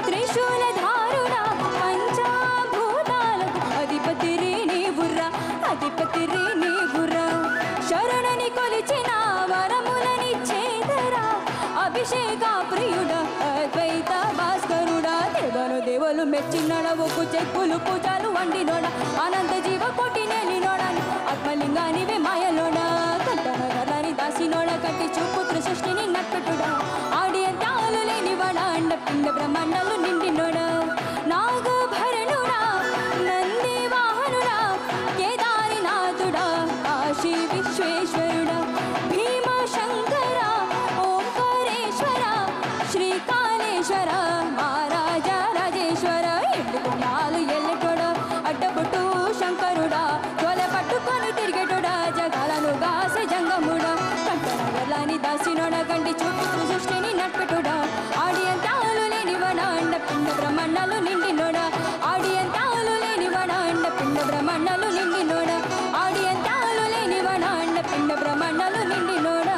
త్రిశూలధారుడా పంచాభూతాలకు అధిపతి రే నీవుర్రా, అధిపతి రే నీవుర్రా, శరణని కొలిచిన వరములనిచ్చేదరా, అభిషేక ప్రియుడా అద్వైత భాస్కరుడా, దేవను దేవులు మెచ్చినడవుకు చెక్కులు పూజలు వండినోడా, అనంత జీవ కోటి నేలినోడా, ఆత్మలింగానివే మాయలోడా, కంటనగరాని దాసినోడా, కట్టి చూపు సృష్టిని నట్టుడా, ఆడి అంతాలు లేనివాడా, అండ పిండ బ్రహ్మాండాలు నిండినోడా, నాగభరణుడా నంది వాహనుడా కేదారినాథుడా కాశీ విశ్వేశ్వరుడా, భీమశంకర ఓంకారేశ్వర శ్రీకాళేశ్వర మహారాజా రాజేశ్వర. ఎండుకొండాలు ఎల్లెటోడా అడ్డబొట్టు శంకరుడా, తొల పట్టుకొని తిరిగేటోడా, జగాలను గాసే జంగముడా, కంటనగర్లాని దాసినోడా, కంటి చూపు సృష్టిని నడిపెటోడా, ఆడి అంతాలు లేనివాడా, అండ పిండ బ్రహ్మాండాలు నిండినోడా, ఆడి అంతాలు లేనివాడా, అండ పిండ బ్రహ్మాండాలు నిండినోడా, ఆడి అంతాలు లేనివాడా, అండ పిండ బ్రహ్మాండాలు నిండినోడా.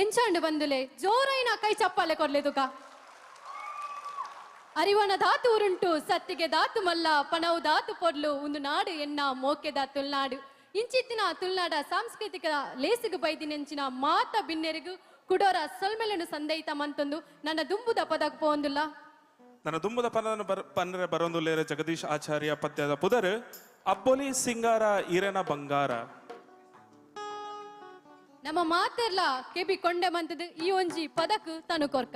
ఎంచండి బంధులే, జోరైన కై చప్పాలే కొర్లేదుగా. ಅರಿವನ ಧಾತು ಉರುಂಟು ಸತ್ತಿಗೆ ಧಾತು ಮಲ್ಲ ಪಣವು ಧಾತು ಪೊರ್ಲು ಒಂದು ನಾಡು ಎನ್ನ ಮೋಕೆದ ತುಳ್ನಾಡು. ಇಂಚಿತ್ತಿನ ತುಳ್ನಾಡ ಸಾಂಸ್ಕೃತಿಕ ಲೇಸಿಗು ಬೈದಿನೆಂಚಿನ ಮಾತ ಬಿನ್ನೆರಿಗು ಕುಡೋರ ಸೊಲ್ಮೆಲನು ಸಂದೈತ ಮಂತೊಂದು ನನ್ನ ದುಂಬುದ ಪದಕ್ ಪೋಂದುಲ್ಲ. ನನ್ನ ದುಂಬುದ ಪದನ ಪನ್ನರೆ ಬರೋಂದುಲ್ಲೇರ ಜಗದೀಶ್ ಆಚಾರ್ಯ ಪದ್ಯದ ಪುದರ್ ಅಬ್ಬೊಲಿ ಸಿಂಗಾರ ಈರನ ಬಂಗಾರ. ನಮ್ಮ ಮಾತೆರ್ಲ ಕೆಬಿ ಕೊಂಡೆ ಮಂತದ ಈ ಒಂಜಿ ಪದಕ್ ತನು ಕೊರ್ಕ.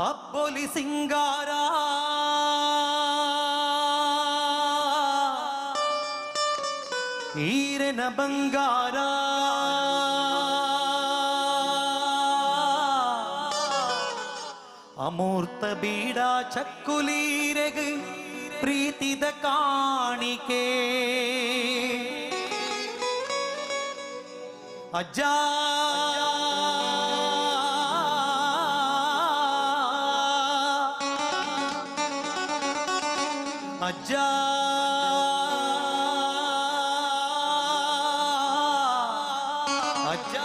ಅಬ್ಬೊಲಿ ಸಿಂಗಾರ ಈರನ ಬಂಗಾರ ಅಮೂರ್ತ ಬೀಡ ಚಕ್ಕುಲೀರೆಗ್ ಪ್ರೀತಿದ ಕಾಣಿಕೆ ಅಜ್ಜ ಅಜ್ಜ ಅಜ್ಜ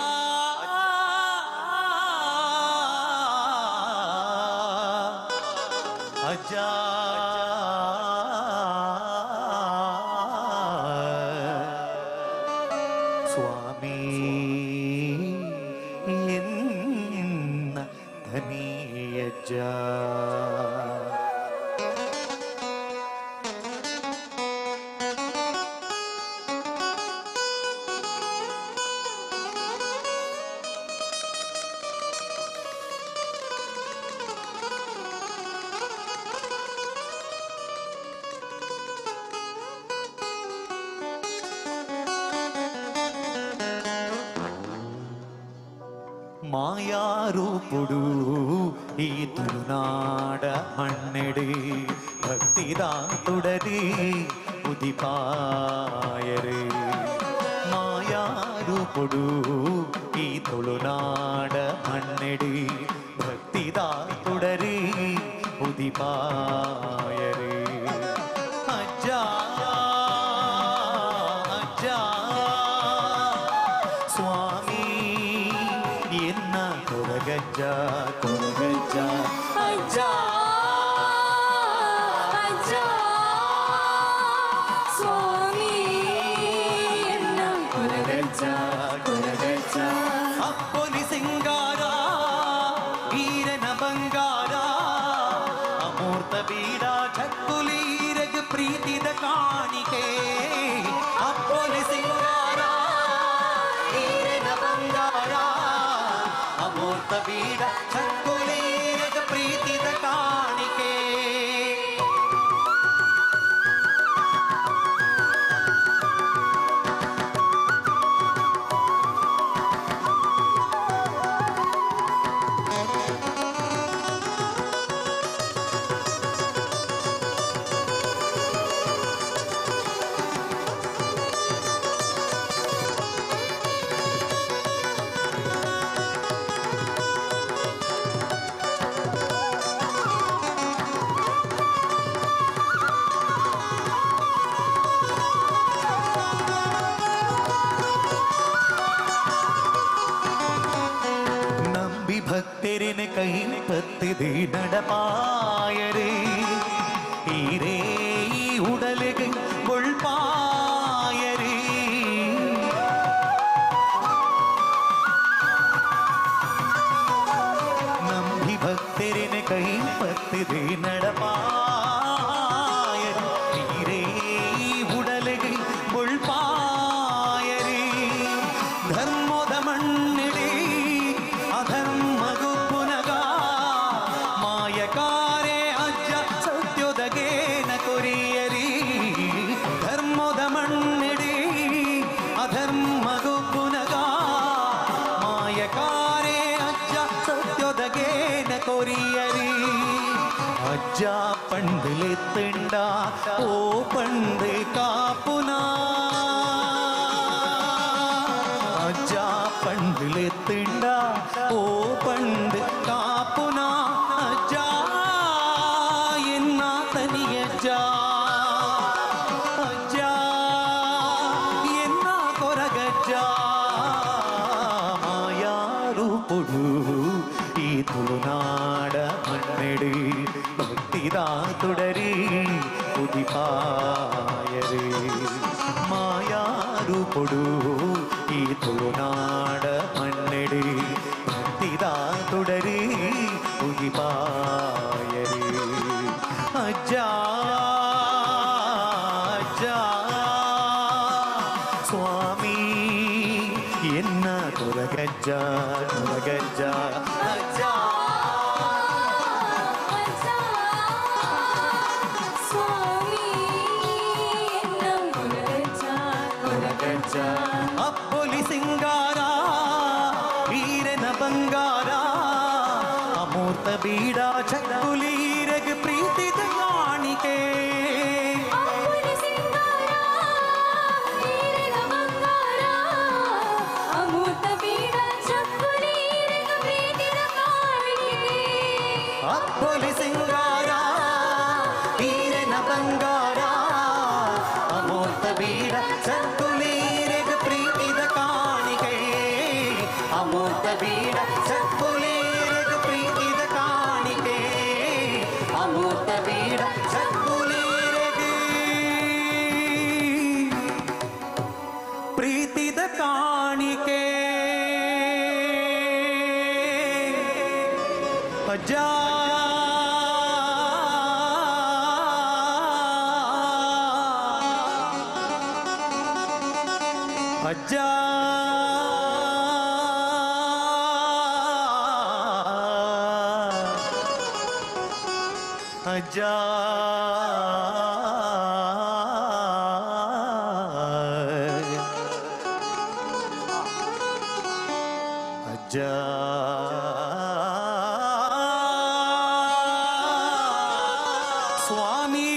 ಅಜ್ಜ ಸ್ವಾಮಿ ಎನ್ನ ಧನಿಯಜ್ಜ. ಮಾಯಾರೂಪುಡು ಈ ತುಳುನಾಡ ಮಣ್ಣೆಡೆ ಭಕ್ತಿದಾತುಡರಿ ಉದಿಪಾಯರೆ. ಮಾಯಾರೂಪುಡು ಈ ತುಳುನಾಡ ಮಣ್ಣೆಡೆ ಭಕ್ತಿದಾತುಡರಿ ಉದಿಪಾಯರೆ. ಅಜ್ಜ ಅಜ್ಜ ಸ್ವಾಮಿ ಎನ್ನ ಕೊರಗಜ್ಜ ಕೊರಗಜ್ಜ ಅಜ್ಜ ಅಜ್ಜ ಸ್ವಾಮಿ ಎನ್ನ ಕೊರಗಜ್ಜ ಕೊರಗಜ್ಜ. ಅಪ್ಪೊಲಿ ಸಿಂಗಾರ ಈರನ ಬಂಗಾರ ಅಮೂರ್ತ ಬೀಡ ಚಕ್ಕುಲೀರಗ್ ಪ್ರೀತಿದ ಕಾಣಿಕೆ. ಅಪ್ಪೊಲಿ ಸಿಂಗಾರ ಈರನ ಬಂಗಾರ ಅಮೂರ್ತ ಬೀಡ ಚಕ್ಕುಲೀರಗ್ ಪ್ರೀತಿದ ಕಾಣಿಕೆ. ಭಕ್ತರಿನ ಕೈ ಪತ್ತಿದೆ ನಡಪಾಯರೇ ಈರೇ ಉಡಲಿಗೆ ಬೊಳ್ಪಾಯರೇ. ನಂಬಿ ಭಕ್ತರಿನ ಕೈ ಪತ್ತಿದೆ ನಡಪಾಯರೇ ಈರೇ ಉಡಲಿಗೆ ಬೊಳ್ಪಾಯರೇ. ಧರ್ಮದ ಮಣ್ಣಿಡಿ ಅಧರ್ಮಗು ಪುನಗ ಮಾಯಕಾರೆ ಅಜ್ಜ ಸತ್ಯೋದಗೇನ ಕೊರಿಯರಿ. ಧರ್ಮದ ಮಣ್ಣಿಡಿ ಜಯಕಾರೆ ಅಜ್ಜ ಸತ್ಯೊದಗೇನ ಕೊರಿಯರಿ ಅಜ್ಜ ಪಂಡ್ಲೆತ್ತಂಡ ಓ ಪಂಡ್ ಕಾಪುನಾ ಅಜ್ಜ ಪಂಡ್ಲೆತ್ತಂಡ ಓ ಪಂಡ್ ಕಾಪುನಾ ಅಜ್ಜ ಎನ್ನ ತನಿಯಜ್ಜ ಅಜ್ಜ ಎನ್ನ ಕೊರಗಜ್ಜ ಮಾಯಾರೂಪುಡು ಈ ತುಳುನಾಡ ಮಣ್ಣೆಡು ಭಕ್ತಿದ ತುಡರಿ ಉದಿಪಾಯರಿ ಮಾಯಾರೂಪುಡು ಈ ತುಳುನಾಡ ಮಣ್ಣೆಡು ಭಕ್ತಿದ ತುಡರಿ ಉದಿಪಾಯರಿ ಅಜ್ಜ ಅಜ್ಜ ಸ್ವಾಮಿ ಎನ್ನ ಕೊರಗಜ್ಜ ಕೊರಗಜ್ಜ ಅಜ್ಜ ಸ್ವಾಮಿ ಎನ್ನ ಕೊರಗಜ್ಜ ಕೊರಗಜ್ಜ ಅಪ್ಪೊಲಿ ಸಿಂಗಾರ ವೀರನ ಬಂಗಾರ ಅಮೂರ್ತ ಬೀಡ ಚಕ್ಕುಲೀರಗ ಪ್ರೀತಿದ ಕಾಣಿಕೆ ಅಪ್ಪುಲಿ ಸಿಂಗಾರ ವೀರನ ಬಂಗಾರ ಅಮೂರ್ತ ಬೀಡ ಚಕ್ಕುಲೀರಗ ಪ್ರೀತಿದ ಕಾಣಿಕೆ ಅಪ್ಪೊಲಿ ಸಿಂಗಾರ ವೀರನ ಬಂಗಾರ ಅಮೂರ್ತ ಬೀಡ ಚಕ್ಕುಲೀರಗ ಪ್ರೀತಿದ ಕಾಣಿಕೆ ಅಮೂರ್ತ ಬೀಡ ಚಕ್ಕುಲೀರಗ ಪ್ರೀತಿದ ಕಾಣಿಕೆ ಅಮೂರ್ತ ಬೀಡ ಚಕ್ಕುಲೀರಗ ಪ್ರೀತಿದ ಕಾಣಿಕೆ ಅಜ್ಜ ಅಜ್ಜ ಅಜ್ಜ ಅಜ್ಜ ಸ್ವಾಮಿ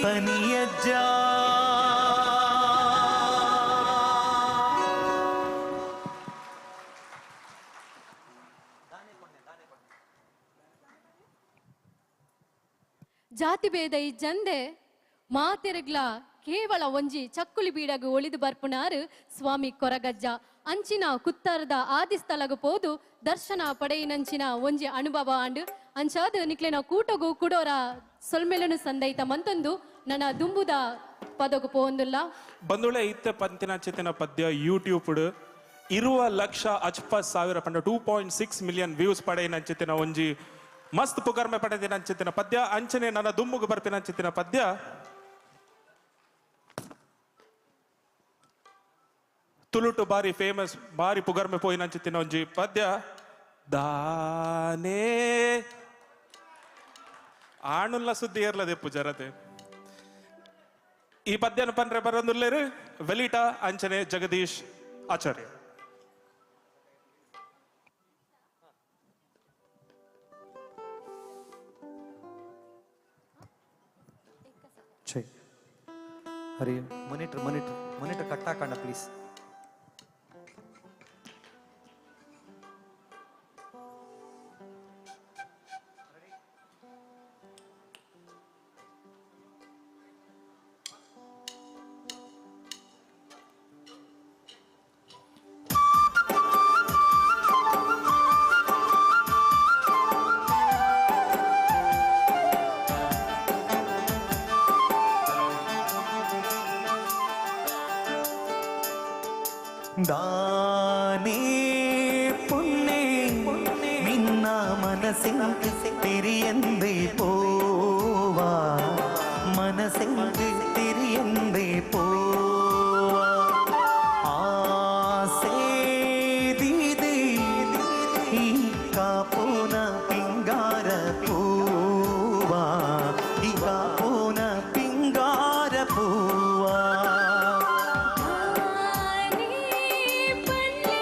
ತನಿಯಜ್ಜ ಜಾತಿ ಭೇದ ಈ ಜಂದೆ ಮಾತೆರಗ್ಲ ಕೇವಲ ಒಂಜಿ ಚಕ್ಕುಲಿ ಬೀಡಗು ಒಳಿದು ಬರ್ಪುನಾರು ಸ್ವಾಮಿ ಕೊರಗಜ್ಜ ಅಂಚಿನ ಕುತ್ತಾರದ ಆದಿಸ್ಥಳಗು ಪೋದು ದರ್ಶನ ಪಡೆಯಿನಂಚಿನ ಒಂಜಿ ಅನುಭವ ಆಂಡು ಅಂಚಾದ ನಿಕ್ಲೆನ ಕೂಟಗು ಕುಡೋರ ಸೊಲ್ಮೆಲನು ಸಂದೈತ ಮಂತೊಂದು ನನ್ನ ದುಂಬುದ ಪದಗು ಪೋಂದುಲ್ಲ. ಬಂದುಳೆ ಇತ್ತೆ ಪಂತಿನ ಚಿತ್ತಿನ ಪದ್ಯ ಯೂಟ್ಯೂಬ್ ಇರುವ ಲಕ್ಷ ಅಚ್ಪ ಸಾವಿರ ಪಂಡ 2.6 ಮಿಲಿಯನ್ ವ್ಯೂಸ್ ಪಡೆಯಿನ ಚಿತ್ತಿನ ಒಂಜಿ ಮಸ್ತ್ ಪುಗರ್ಮೆ ಪಡೆದಿನ ಅಂಚಿತ್ತಿನ ಪದ್ಯ ಅಂಚನೆ ನನ್ನ ದುಮ್ಮುಗು ಬರ್ಪಿನ ಅಂಚಿತ್ತಿನ ಪದ್ಯ ತುಳುಟು ಬಾರಿ ಫೇಮಸ್ ಬಾರಿ ಪುಗರ್ಮೆ ಪೋಯಿನ ಅಂಚಿತ್ತಿನ ಒಂಜಿ ಪದ್ಯ ದಾನೇ ಆಣುಲ್ಲ ಸುದ್ದಿ ಏರ್ಲದೆಪ್ಪು ಜರತೆ. ಈ ಪದ್ಯನ ಪನ್ರೆ ಬರೋದುಲ್ಲೇರು ವೆಲಿಟಾ ಅಂಚನೆ ಜಗದೀಶ್ ಆಚಾರ್ಯ. ಛೇ ಹರಿ ಮೋನಿಟರ್ ಮೋನಿಟರ್ ಮೋನಿಟರ್ ಕಟ್ ಹಾಕೋಣ ಪ್ಲೀಸ್. ದಾನೇ ಪುಣ್ಯ ನಿನ್ನ ಮನಸ್ಸಿಂಗ್ ತಿರಿಯಂದೇ ಪೋವಾ ಮನಸ್ಸಿಂಗ್ ತಿರಿಯಂದೇ ಪೋವಾ ಆಸೆ ದೀದಿ ಈ ಕಾಪೋನ ಪಿಂಗಾರ ಪೂವಾ ಈ ಕಾಪೋನ ಪಿಂಗಾರ ಪೂವಾ. ದಾನೇ ಪಲ್ಲೆ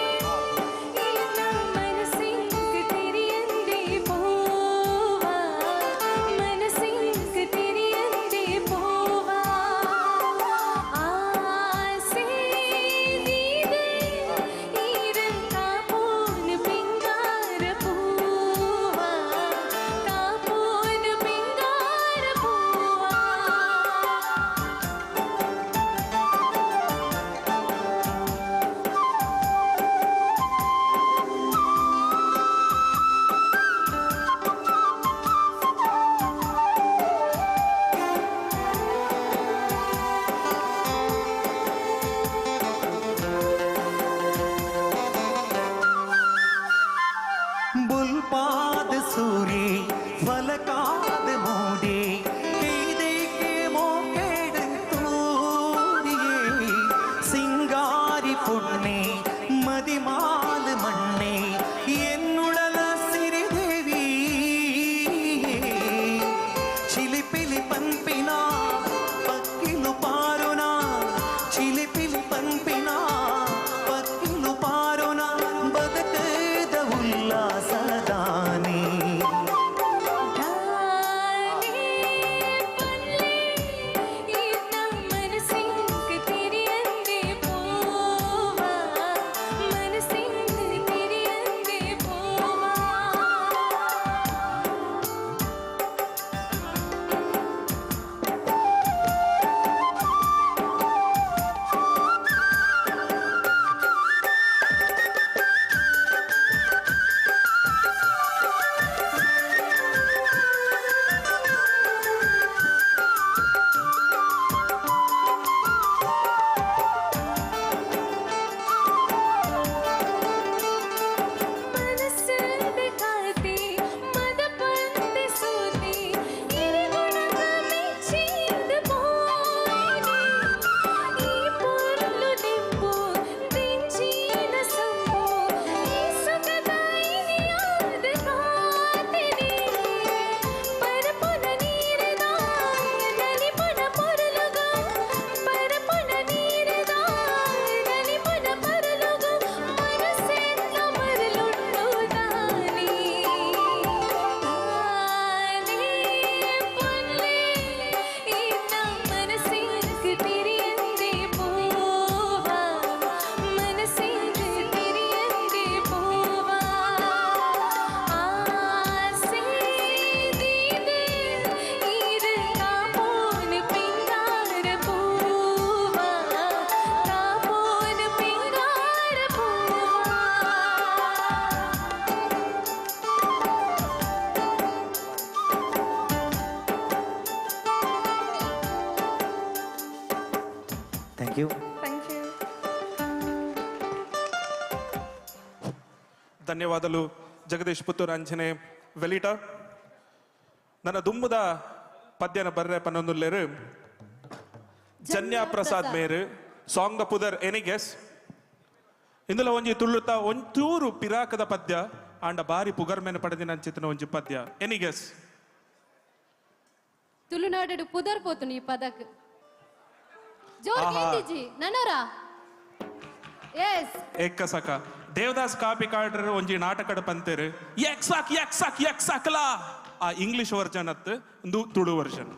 ಮದಿಮಾಲ್ ಮಣ್ಣೆ ಎನ್ನುಳಲ ಸಿರಿದೇವಿ ಚಿಲಿಪಿಲಿ ಪಂಪಿನ ಪಕ್ಕಿಲು ಪಾರುನ ಚಿಲಿಪಿಲಿ ಪಂಪಿನ ಪಕ್ಕಿಲು ಪಾರುನ ಬದುಕದ ಉಲ್ಲಾಸದಾನಿ. Thank you. Thank you. ಧನ್ಯವಾದಗಳು ಜಗದೀಶ್ ಪುತ್ತೂರು ಅಂಚನೆ ವೆಲಿಟ. ನನ್ನ ದುಂಬುದ ಪದ್ಯನ ಬರ್ರೆ ಪನ್ನೊಂದುಲ್ಲೇರು ಜನ್ಯಾ ಪ್ರಸಾದ್ ಮೇರು ಸಾಂಗ್ the ಪುದರ್ ಎನಿ ಗೆಸ್. ಇಂದುಲ ಒಂಜಿ ತುಳ್ಳುತ್ತ ಒಂಚೂರು ಪಿರಾಕದ ಪದ್ಯ ಆಂಡ ಬಾರಿ ಪುಗರ್ಮೆನ ಪಡೆದಿನ ಅಂಚಿತನ ಒಂಜಿ ಪದ್ಯ. Any guess? ತುಳುನಾಡು ಪುದರ್ ಪೋತುನು ಈ ಪದಕ್ ಜೋರ್ ಆಹಾ. ಕೇಂದಿಜಿ ನನೋರ ಎಸ್ ಏಕ ಸಕ ದೇವದಾಸ್ ಕಾಪಿ ಕಾರ್ಡ್ರ್ ಒಂಜಿ ನಾಟಕದ ಪಂತೇರು ಎಕ್ ಸಾಕ್ ಎಕ್ ಸಾಕ್ ಎಕ್ ಸಾಕಲಾ ಆ ಇಂಗ್ಲಿಷ್ ವರ್ಷನ್ ಅತ್ ಒಂದು ತುಳು ವರ್ಷನ್.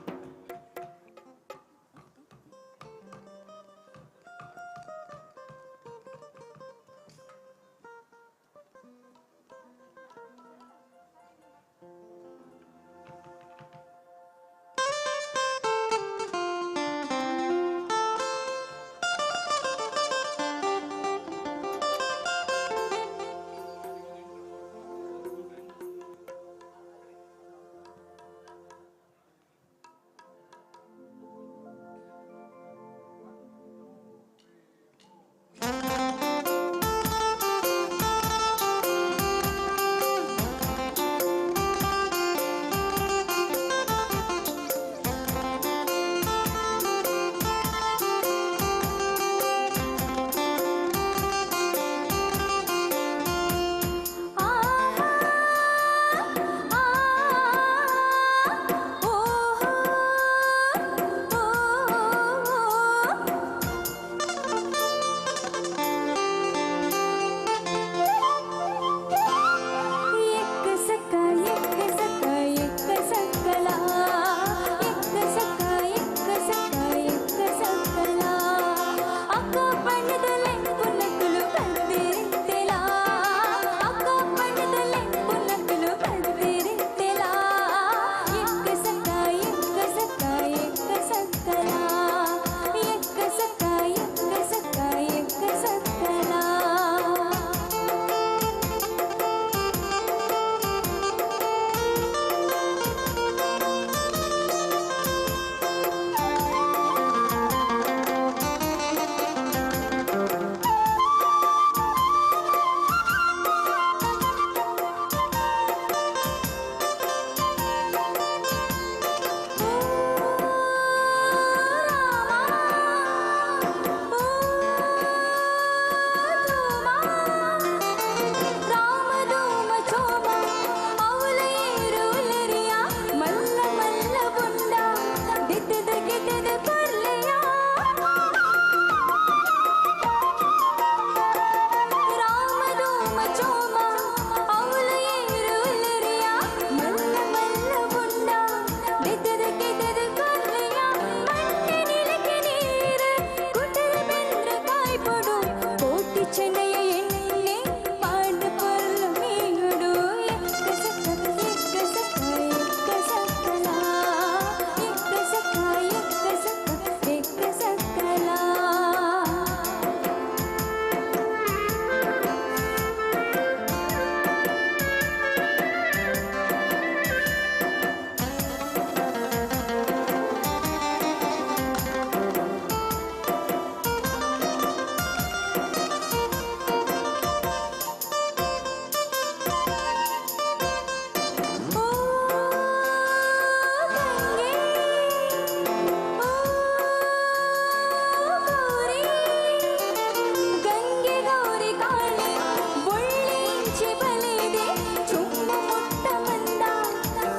ಬೊಳ್ಳಿಂಚಿ ಬಲಿದೆ ಚುಂಬು ಮುಟ್ಟ ಮಂದ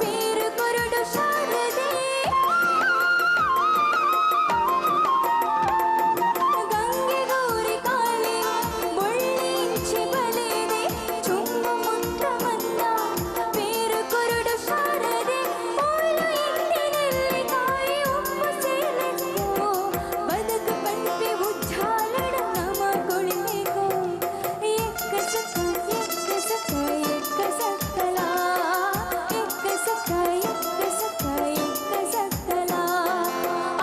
ಪೇರು ಕೊರಡು ಶಾರದೆ ಗಂಗೆ ಗೌರಿ ಕಾಳಿ ಬೊಳ್ಳಿಂಚಿ ಬಲಿದೆ ಚುಂಬು ಮುಟ್ಟ ಮಂದ ಪೇರು ಕೊರಡು ಶಾರದೆ ಓಲು ಇಂದಿನಲ್ಲಿ ಕಾಯಿ ಉಪ್ಪು ಸೇಲೆಕ್ಕೋ ಬದುಕು ಪಂಪಿ ಉಜ್ಜಾಲಡ ನಮ ಕೊಳಿಬೇಕು ಎಕ್ಕ ಸಕ್ಕ ಎಕ್ಕ ಸಕ್ಕ ಎಕ್ಕ ಸಕ್ಕಲ ಎಕ್ಕ ಸಕ್ಕ ಎಕ್ಕ ಸಕ್ಕ ಎಕ್ಕ ಸಕ್ಕಲ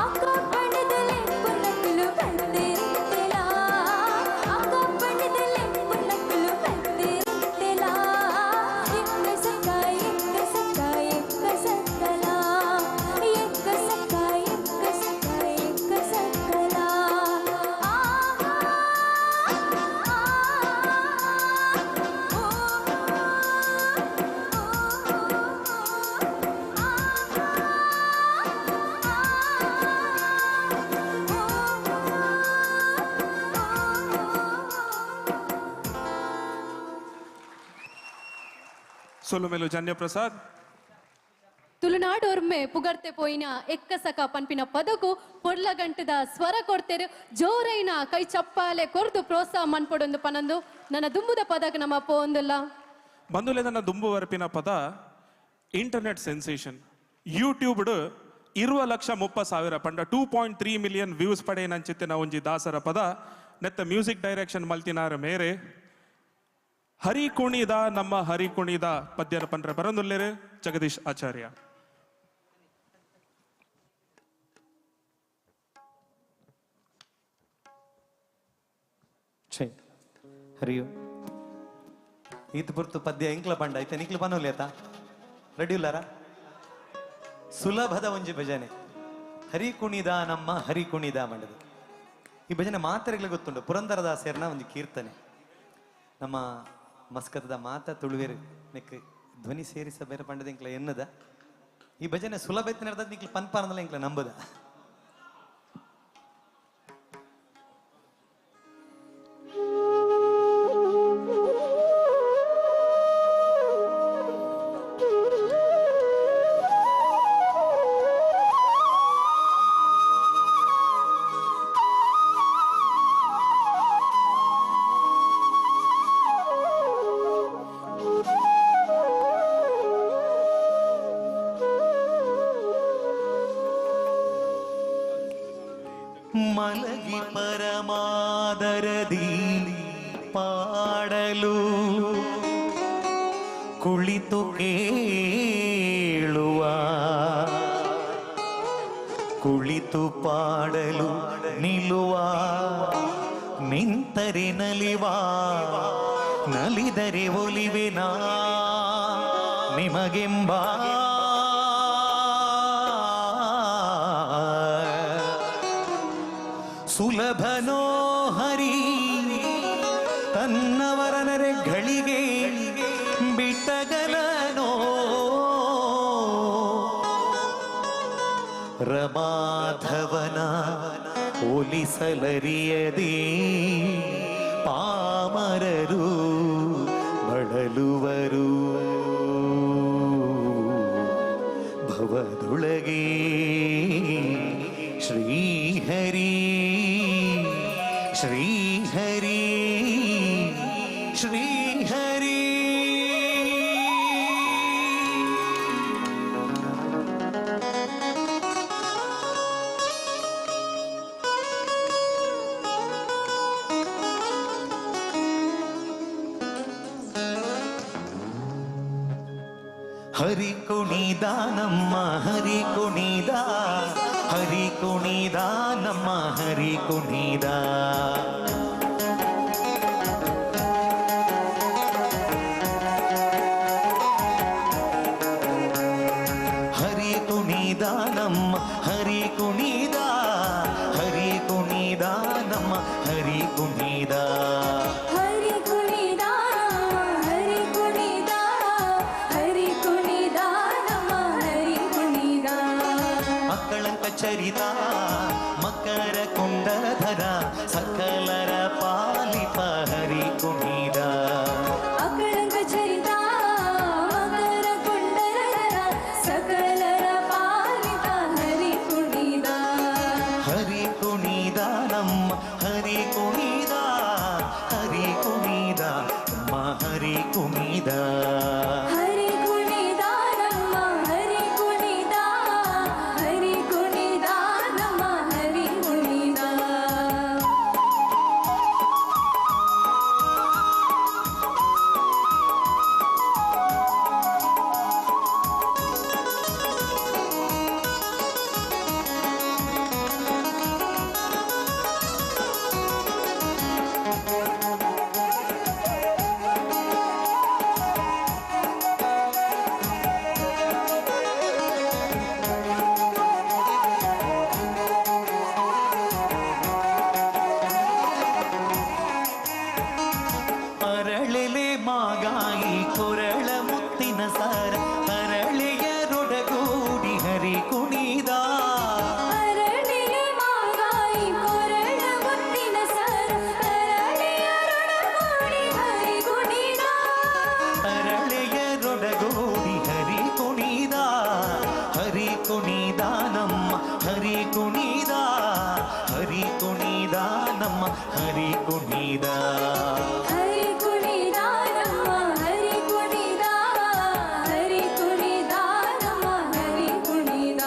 ಅಕ್ಕ ಪಣದಲೆ ಪುನಕುಲು ಬಂದಿರುತ್ತಿಲ್ಲ ಅಕ್ಕ ಪಣದಲೆ ಪುನಕುಲು ಬಂದಿರುತ್ತಿಲ್ಲ ಎಕ್ಕ ಸಕ್ಕ ಎಕ್ಕ ಸಕ್ಕ ಎಕ್ಕ ಸಕ್ಕಲ ಎಕ್ಕ ಸಕ್ಕ ಎಕ್ಕ ಸಕ್ಕ ಎಕ್ಕ ಸಕ್ಕಲ ಆಹಾ ಸೊಲುಮೆಲು ಜನ್ಯ ಪ್ರಸಾದ್. ತುಳುನಾಡೋರ್ಮೆ ಪುಗರ್ತೆ ಪೋಯಿನ ಎಕ್ಕಸಕ ಪನ್ಪಿನ ಪದಕು ಪೊರ್ಲ ಗಂಟದ ಸ್ವರ ಕೊಡ್ತೇರು ಜೋರೈನ ಕೈ ಚಪ್ಪಾಲೆ ಕೊರ್ದು ಪ್ರೋತ್ಸಾಹ ಮನ್ಪೊಡೊಂದು ಪನಂದು ನನ್ನ ದುಂಬುದ ಪದಕ್ ನಮ್ಮ ಪೋಂದುಲ್ಲ. ಬಂಧುಲೇದನ್ನ ದುಂಬು ವರಪಿನ ಪದ ಇಂಟರ್ನೆಟ್ ಸೆನ್ಸೇಷನ್. ಯೂಟ್ಯೂಬ್ 20,30,000 ಪಂಡ 2.3 ಮಿಲಿಯನ್ ವ್ಯೂಸ್ ಪಡೆಯನಂಚಿತ್ತಿನ ಒಂಜಿ ದಾಸರ ಪದ. ನೆತ್ತ ಮ್ಯೂಸಿಕ್ ಡೈರೆಕ್ಷನ್ ಮಲ್ತಿನಾರ ಮೇರೆ ಹರಿ ಕುಣಿದ ನಮ್ಮ ಹರಿ ಕುಣಿದ ಪದ್ಯನ ಪಂಡ್ರ ಬರಂದುಲ್ಲೇರು ಜಗದೀಶ್ ಆಚಾರ್ಯ. ಛೇ ಹರಿಯು ಈತ ಪುರ್ತು ಪದ್ಯ ಎಂಕ್ಲ ಪಂಡ ಐತೆ ನಿಕ್ಲು ಪನೋಲಿ ಆತ ರೆಡಿ ಇಲ್ಲಾರ? ಸುಲಭದ ಒಂಜಿ ಭಜನೆ ಹರಿ ಕುಣಿದ ನಮ್ಮ ಹರಿ ಕುಣಿದ ಮಂಡದು. ಈ ಭಜನೆ ಮಾತ್ರೆಗಳು ಗೊತ್ತುಂಟು. ಪುರಂದರದಾಸರ್ನ ಒಂದು ಕೀರ್ತನೆ. ನಮ್ಮ ಮಸ್ಕತದ ಮಾತ ತುಳುವೇರು ನೆಕ್ ಧ್ವನಿ ಸೇರಿಸ ಬೇರೆ ಪಂಡದ ಎಂಕ್ಲ ಎನ್ನದ ಈ ಭಜನೆ ಸುಲಭ ಎತ್ತಿನ ನಿಕ್ಲು ಪನ್ಪಾನದಲ್ಲ ಎಂಕ್ಲ ನಂಬುದ. ಮಲಗಿ ಪರಮಾದರದಿ ಪಾಡಲು ಕುಳಿತು ಕೇಳುವ ಕುಳಿತು ಪಾಡಲು ನಿಲ್ಲುವ ನಿಂತರೆ ನಲಿವ ನಲಿದರೆ ಒಲಿವೆನಾ ನಿಮಗೆಂಬ ಸುಲಭನೋ ಹರಿ ತನ್ನವರನರೆ ಘಳಿಗೆ ಬಿಟ್ಟಗಲನೋ ರಮಾಧವನ ಒಲಿಸಲರಿಯದೆ ಪಾಮರರು ಬಳಲುವರು ಭವದೊಳಗೆ ಶ್ರೀಹರಿ ಶ್ರೀಹರಿ ಶ್ರೀಹರಿ. ಹರಿ ಕುಣಿದ ನಮ್ಮ ಹರಿ ಕುಣಿದ ಹರಿ ಕುಣಿದ ನಮ್ಮ ಹರಿ ಕುಣಿದ ಹರಿ ಕುಣಿದ ನಮ್ಮ ಹರಿ ಕುಣಿದ ಹರಿ ಕುಣಿದ ನಮ್ಮ ಹರಿ ಕುಣಿದ ಹರಿ ಕುಣಿದ ಹರಿ ಕುಣಿದ ಹರಿ ಕುಣಿದ ನಮ್ಮ ಹರಿ ಕುಣಿದ ಅಕ್ಕಳಂಕ ಚರಿತ ಮಕರ ಕುಂಡಧರ ಸಕಲರ ಪಾಲಿಪ ಹರಿ ಕುಣಿದ ಅಕಳಂಕ ಹರಿ ಕುಣಿದ. ಹರಿ ಕುಣಿದ ನಮ್ಮ ಹರಿ ಕುಣಿದ, ಹರಿ ಕುಣಿದ ನಮ್ಮ ಹರಿ ಕುಣಿದ. ಅರಳೆಲೆ ಮಾಗಾಯಿ ಕೊರಳ ಮುತ್ತಿನ ಸಾರ, ಅರಳೆಯರೊಡಗೂಡಿ ಹರಿ ಕುಣಿದ. ಅರಳಿಲೆ ಮಾಗಾಯಿ ಕೊರಳ ಮುತ್ತಿನ ಸರ, ಅರಳೆಯರೊಡಗೂಡಿ ಹರಿ ಕುಣಿದ. ಅರಳೆಯರೊಡಗೂಡಿ ಹರಿ ಕುಣಿದ, ಹರಿ ಕುಣಿದ ನಮ್ಮ ಹರಿ ಕುಣಿದ, ಹರಿ ಕುಣಿದ ನಮ್ಮ ಹರಿ ಕುಣಿದ. ಹರಿ ಕುಣಿದ ನಮ್ಮ ಹರಿ ಕುಣಿದ, ಹರಿ ಕುಣಿದ ನಮ್ಮ ಹರಿ ಕುಣಿದ.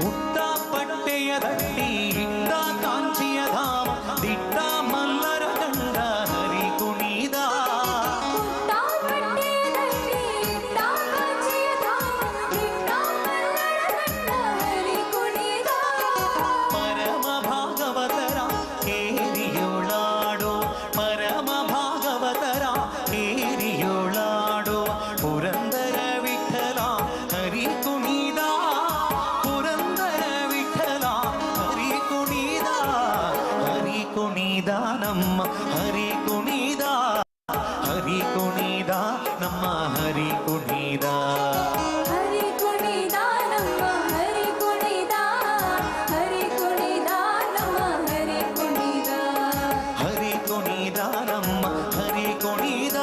ಉಟ್ಟ ಪಟ್ಟೆಯ ದಟ್ಟಿ ಇಟ್ಟ ಕಾಂಚಿಯ ಧಾಮ, ದಿಟ್ಟ ಮಲ್ಲರ ಗಂಡ ಹರಿ ಕುಣಿದ. ಪುಟ್ಟ ಪಟ್ಟೆಯಲ್ಲಿ ಇಟ್ಟ ಕಾಂಚಿಯ ಧಾಮ, ದಿಟ್ಟ ಮಲ್ಲರ ಗಂಡ ಹರಿ ಕುಣಿದ. ಪರಮ ಭಾಗವತರ ಏರಿಯೋಳಾಡೋ, ಪರಮ ಭಾಗವತರ ಏರಿಯೋಳಾಡೋ, ಪುರಂದರ ವಿಠಲ ಹರಿ ಕುಣಿದ, ಪುರಂದರ ವಿಠಲ ಹರಿ ಕುಣಿದ, ಹರಿ ಕುಣಿದ ನಮ್ಮ ಹರಿ ಕುಣಿದ, ಹರಿ ಕುಣಿದ ನಮ್ಮ ಹರಿ ಕುಣಿದ. ಹರಿ ಕುಣಿದ ನಮ್ಮ ಹರಿ ಕುಣಿದ, ಹರಿ ಕುಣಿದ ನಮ್ಮ ಹರಿ ಕುಣಿದ. ಹರಿ ಕುಣಿದ ನಮ್ಮ ಹರಿ ಕುಣಿದ,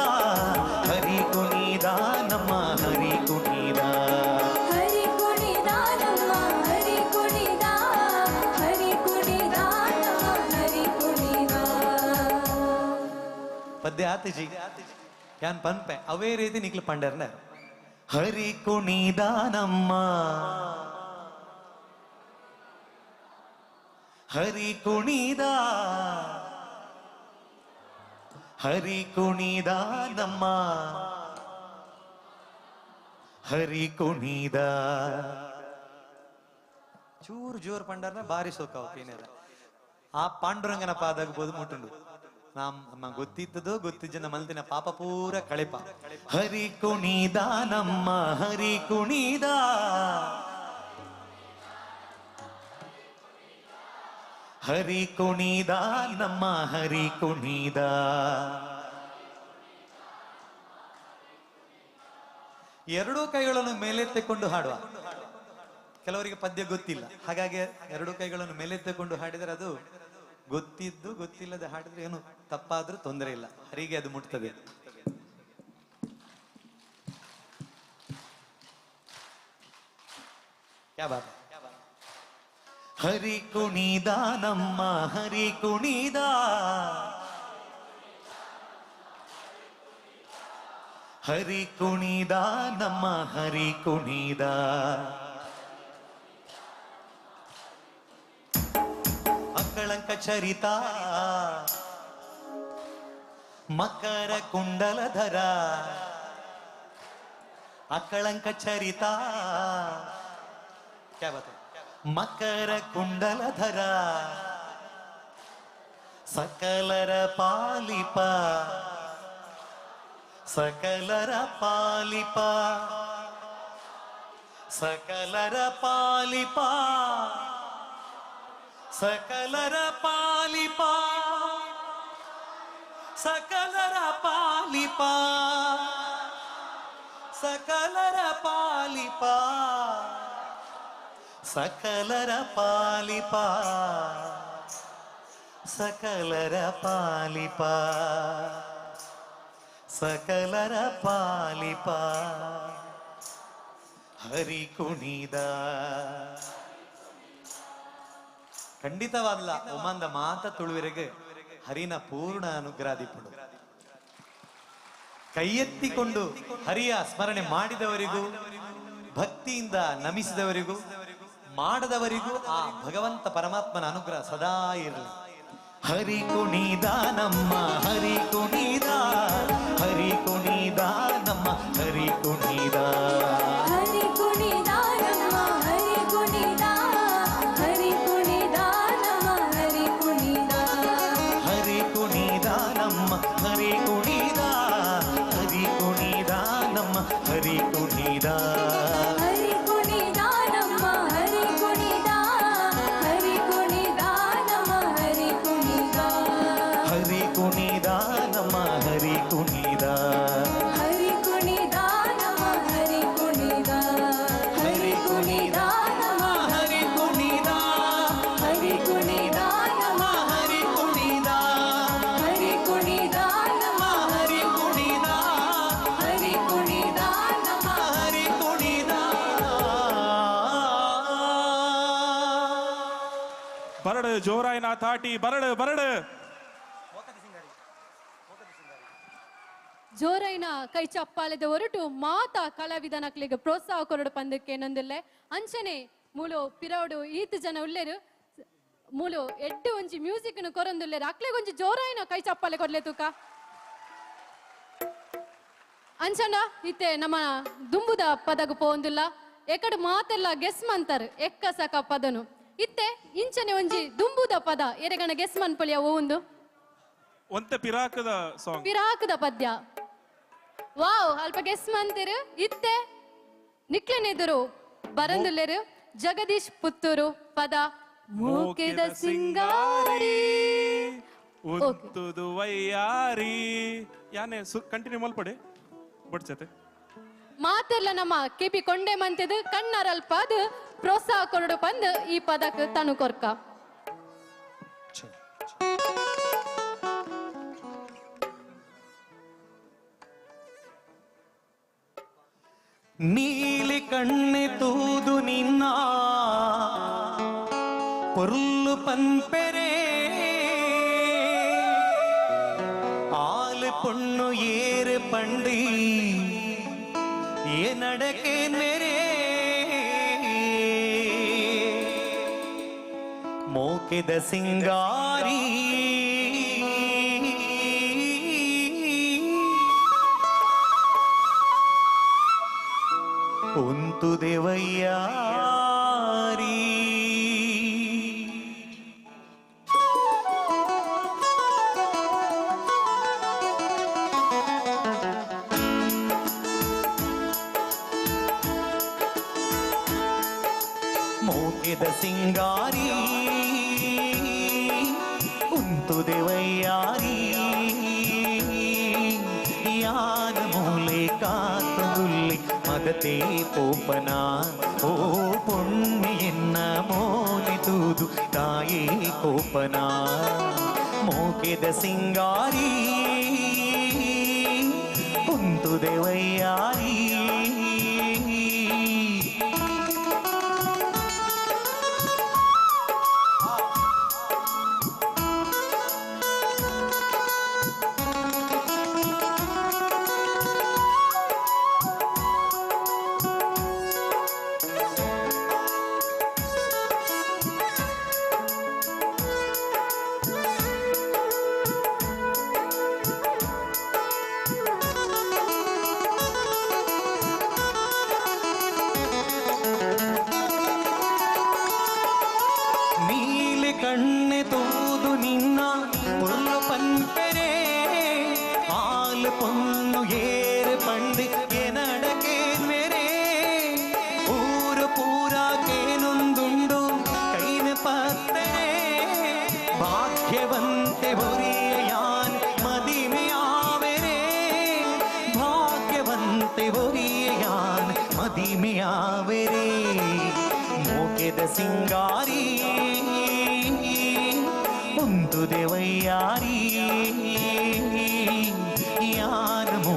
ಹರಿ ಕುಣಿದ ನಮ್ಮ ಹರಿ ಕುಣಿದ. ಹರಿ ಕುಣಿದ ನಮ್ಮ ಹರಿ ಕುಣಿದ, ಹರಿ ಕುಣಿದ ನಮ್ಮ ಹರಿ ಕುಣಿದ. ಪದ್ಯ ಆತಿಜಿ ಯಾನ್ ಪನ್ಪೆ ಅವೇ ರೀತಿ ನಿಕ್ಲು ಪಂಡರ್ನ. ಹರಿ ಕುಣಿದ ನಮ್ಮ ಹರಿ ಕುಣಿದ, ಹರಿ ಕುಣಿದ ನಮ್ಮ ಹರಿ ಕುಣಿದ. ಚೂರು ಜೋರ್ ಪಂಡರ್ನ ಬಾರಿ ಸೋಕಾವು ಪೀನೆಲ್ಲ. ಆ ಪಾಂಡುರಂಗನ ಪಾದಾಗಬಹುದು ಮುಟ್ಟುಂಡು ನಮ್ಮ ಗೊತ್ತಿದ್ದದು ಗೊತ್ತಿಜ್ಜನ ಮಲ್ದಿನ ಪಾಪ ಪೂರ ಕಳೆಪ. ಹರಿ ಕುಣಿದ ನಮ್ಮ ಹರಿ ಕುಣಿದ, ಹರಿ ಕುಣಿದ ನಮ್ಮ ಹರಿ ಕುಣಿದ. ಎರಡೂ ಕೈಗಳನ್ನು ಮೇಲೆತ್ತಿಕೊಂಡು ಹಾಡುವ. ಕೆಲವರಿಗೆ ಪದ್ಯ ಗೊತ್ತಿಲ್ಲ, ಹಾಗಾಗಿ ಎರಡೂ ಕೈಗಳನ್ನು ಮೇಲೆತ್ತಿಕೊಂಡು ಹಾಡಿದರೆ ಅದು ಗೊತ್ತಿದ್ದು ಗೊತ್ತಿಲ್ಲದೆ ಹಾಡಿದ್ರೆ ಏನು ತಪ್ಪಾದ್ರೂ ತೊಂದರೆ ಇಲ್ಲ, ಹರಿಗೆ ಅದು ಮುಟ್ತದೆ. ಕ್ಯಾ ಬಾತ್. ಹರಿ ಕುಣಿದ ನಮ್ಮ ಹರಿ ಕುಣಿದ, ಹರಿ ಕುಣಿದ ನಮ್ಮ ಹರಿ ಕುಣಿದ. ಅಕಳಂಕ ಚರಿತ ಮಕರ ಕುಂಡಲಧರ, ಅಕಳಂಕ ಚರಿತ ಕ್ಯಾ ಬಾತ್. ಮಕರ ಕುಂಡಲಧರ ಸಕಲರ ಪಾಲಿಪ, ಸಕಲರ ಪಾಲಿಪ, ಸಕಲರ ಪಾಲಿಪ, ಸಕಲರ ಪಾಲಿಪ, ಸಕಲರ ಪಾಲಿಪ, ಸಕಲರ ಪಾಲಿಪ, ಸಕಲರ ಪಾಲಿಪ, ಸಕಲರ ಪಾಲಿಪ. ಸಕಲರ ಪಾಲಿಪ ಹರಿ ಕುಣಿದ. ಖಂಡಿತವಾದ್ಲ ಉಮಂದ ಮಾತ ತುಳುವೆರೆಗೆ ಹರಿನ ಪೂರ್ಣ ಅನುಗ್ರಹ ದಿಪ್ಪುಂಡು. ಕೈಯೆತ್ತಿಕೊಂಡು ಹರಿಯ ಸ್ಮರಣೆ ಮಾಡಿದವರಿಗೂ, ಭಕ್ತಿಯಿಂದ ನಮಿಸಿದವರಿಗೂ, ಮಾಡದವರಿಗೂ ಆ ಭಗವಂತ ಪರಮಾತ್ಮನ ಅನುಗ್ರಹ ಸದಾ ಇರಲಿ. ಹರಿ ಕುಣಿದ ನಮ್ಮ ಹರಿ ಕುಣಿದ, ಹರಿ ಕುಣಿದ ನಮ್ಮ ಹರಿ ಕುಣಿದ, ಹರಿ ಕುಣಿದ ನಮ್ಮ ಹರಿ ಕುಣಿದ, ಹರಿ ಕುಣಿದ ನಮ್ಮ ಹರಿ ಕುಣಿದ, ಹರಿ ಕುಣಿದ ನಮ್ಮ ಹರಿ ಕುಣಿದ, ಹರಿ ಕುಣಿದ ನಮ್ಮ ಹರಿ ಕುಣಿದ, ಹರಿ ಕುಣಿದ ನಮ್ಮ ಹರಿ ಕುಣಿದ, ಹರಿ ಕುಣಿದ ನಮ್ಮ ಹರಿ ಕುಣಿದ, ಹರಿ ಕುಣಿದ ನಮ್ಮ ಹರಿ ಕುಣಿದ, ಹರಿ ಕುಣಿದ ನಮ್ಮ ಹರಿ ಕುಣಿದ, ಹರಿ ಕುಣಿದ ನಮ್ಮ ಹರಿ ಕುಣಿದ, ಹರಿ ಕುಣಿದ ನಮ್ಮ ಹರಿ ಕುಣಿದ, ಹರಿ ಕುಣಿದ ನಮ್ಮ ಹರಿ ಕುಣಿದ, ಹರಿ ಕುಣಿದ ನಮ್ಮ ಹರಿ ಕುಣಿದ. ಬರಡು ಜೋರಾಯಿನ ತಾಟಿ, ಬರಡು ಬರಡು. ಜೋರೈನ ಕೈ ಚಪ್ಪಾಲೆದ ಹೊರಟು ಮಾತಾ ಕಲಾವಿದನಕ್ಲಿಗೆ ಪ್ರೋತ್ಸಾಹ ಕೊರಡು ಪಂದಕ್ಕೆ ಏನೊಂದಿಲ್ಲೆ ಅಂಚನೆ ಮೂಲು ಪಿರೌಡು ಈತ್ ಜನ ಉಲ್ಲೇರು ಮೂಲು ಎಡ್ಡು ಒಂಜಿ ಮ್ಯೂಸಿಕ್ ನು ಕೊರೊಂದುಲ್ಲೇರು ಅಕ್ಲೆಗೊಂಜಿ ಜೋರಾಯಿನ ಕೈ ಚಪ್ಪಾಲೆ ಕೊಡ್ಲೆ ತೂಕ. ಅಂಚನ ಇತ್ತೆ ನಮ್ಮ ದುಂಬುದ ಪದಗು ಪೋಂದುಲ್ಲ ಎಕಡು ಮಾತೆಲ್ಲ ಗೆಸ್ ಮಂತಾರೆ ಎಕ್ಕ ಸಕ ಪದನು ಇತ್ತೆ ಇಂಚನೆ ಒಂಜಿ ದುಂಬುದ ಪದ ಎರೆಗಣ ಗೆಸ್ ಮನ್ಪೊಲಿಯ ಓಂದು ಒಂತೆ ಪಿರಾಕದ ಸಾಂಗ್, ಪಿರಾಕದ ಪದ್ಯ. ವಾವ್, ಅಲ್ಪ ಗೆಸ್ ಮಂತಿರು. ಇತ್ತೆ ನಿಕ್ಲೆನೆದುರು ಬರಂದುಲ್ಲೆರು ಜಗದೀಶ್ ಪುತ್ತೂರು ಪದ ಮೂಕೆದ ಸಿಂಗಾರಿ ಉಂತುದು ವೈಯಾರಿ. ಯಾನೆ ಕಂಟಿನ್ಯೂ ಮಲ್ಪಡೆ ಬಡ್ಚತೆ. ಮಾತೆಲ್ಲ ನಮ್ಮ ಕೆಪಿ ಕೊಂಡೆ ಮಂತಿದ್ ಕಣ್ಣರಲ್ಪ ಅದು ಪ್ರೋತ್ಸಾಹ ಕೊರಡು ಪಂದ್ ಈ ಪದಕ್ಕೆ ತನು ಕೊರ್ಕ. ನೀಲಿ ಕಣ್ಣೆ ತೂದು ನಿನ್ನ ಪೊರ್ಲು ಪನ್ಪೆರೆ, ಆಲು ಪೊಣ್ಣು ಏರು ಪಂಡಿ ಏ ನಡಕೆ ನೆರೆ, ಮೋಕೆದ ಸಿಂಗಾರಿ ಉಂತು ದೇವಯ್ಯಾರಿ. ಮೋಕೆದ ಸಿಂಗಾರಿ ಉಂತು ದೇವಯ್ಯಾರಿ, ಯಾನ ಮೂಲೆ ಕಾತುಲ್ಲಿ ಮದತೆ ಪೋಪನ ಓ ಪೊಣ್ಣೆಯನ್ನ ಮೋನೆ ತೂದು ತಾಯೇ ಕೋಪನ. ಮೋಕೆದ ಸಿಂಗಾರಿ ಉಂತು ದೇವಯ್ಯಾರಿ. ನೀಲಿ ಕಣ್ಣೆ ತೂದು ನಿನ್ನ ಪೊಲ್ಲು ಪನ್ಪೆರೆ, ಹಾಲು ಪೊನ್ನು ಏರು ಪಂಡಿ ಎನಡಕೇನ್ವೆರೆ, ಊರು ಪೂರಾಕೇನೊಂದುಂಡು ಕೈನ ಪತ್ತರೆ, ಭಾಗ್ಯವಂತೆ ಒರಿಯಾನ್ ಮದಿಮೆಯಾವೆರೆ, ಭಾಗ್ಯವಂತೆ ಒರಿಯಾನ್ ಮದಿಮೆಯಾವೆರೆ. ಮೋಕೆದ ಸಿಂಗಾರಿ ಉಂತು ದೇವಯ್ಯಾರಿ, ಯಾನ ಮೂಲೆ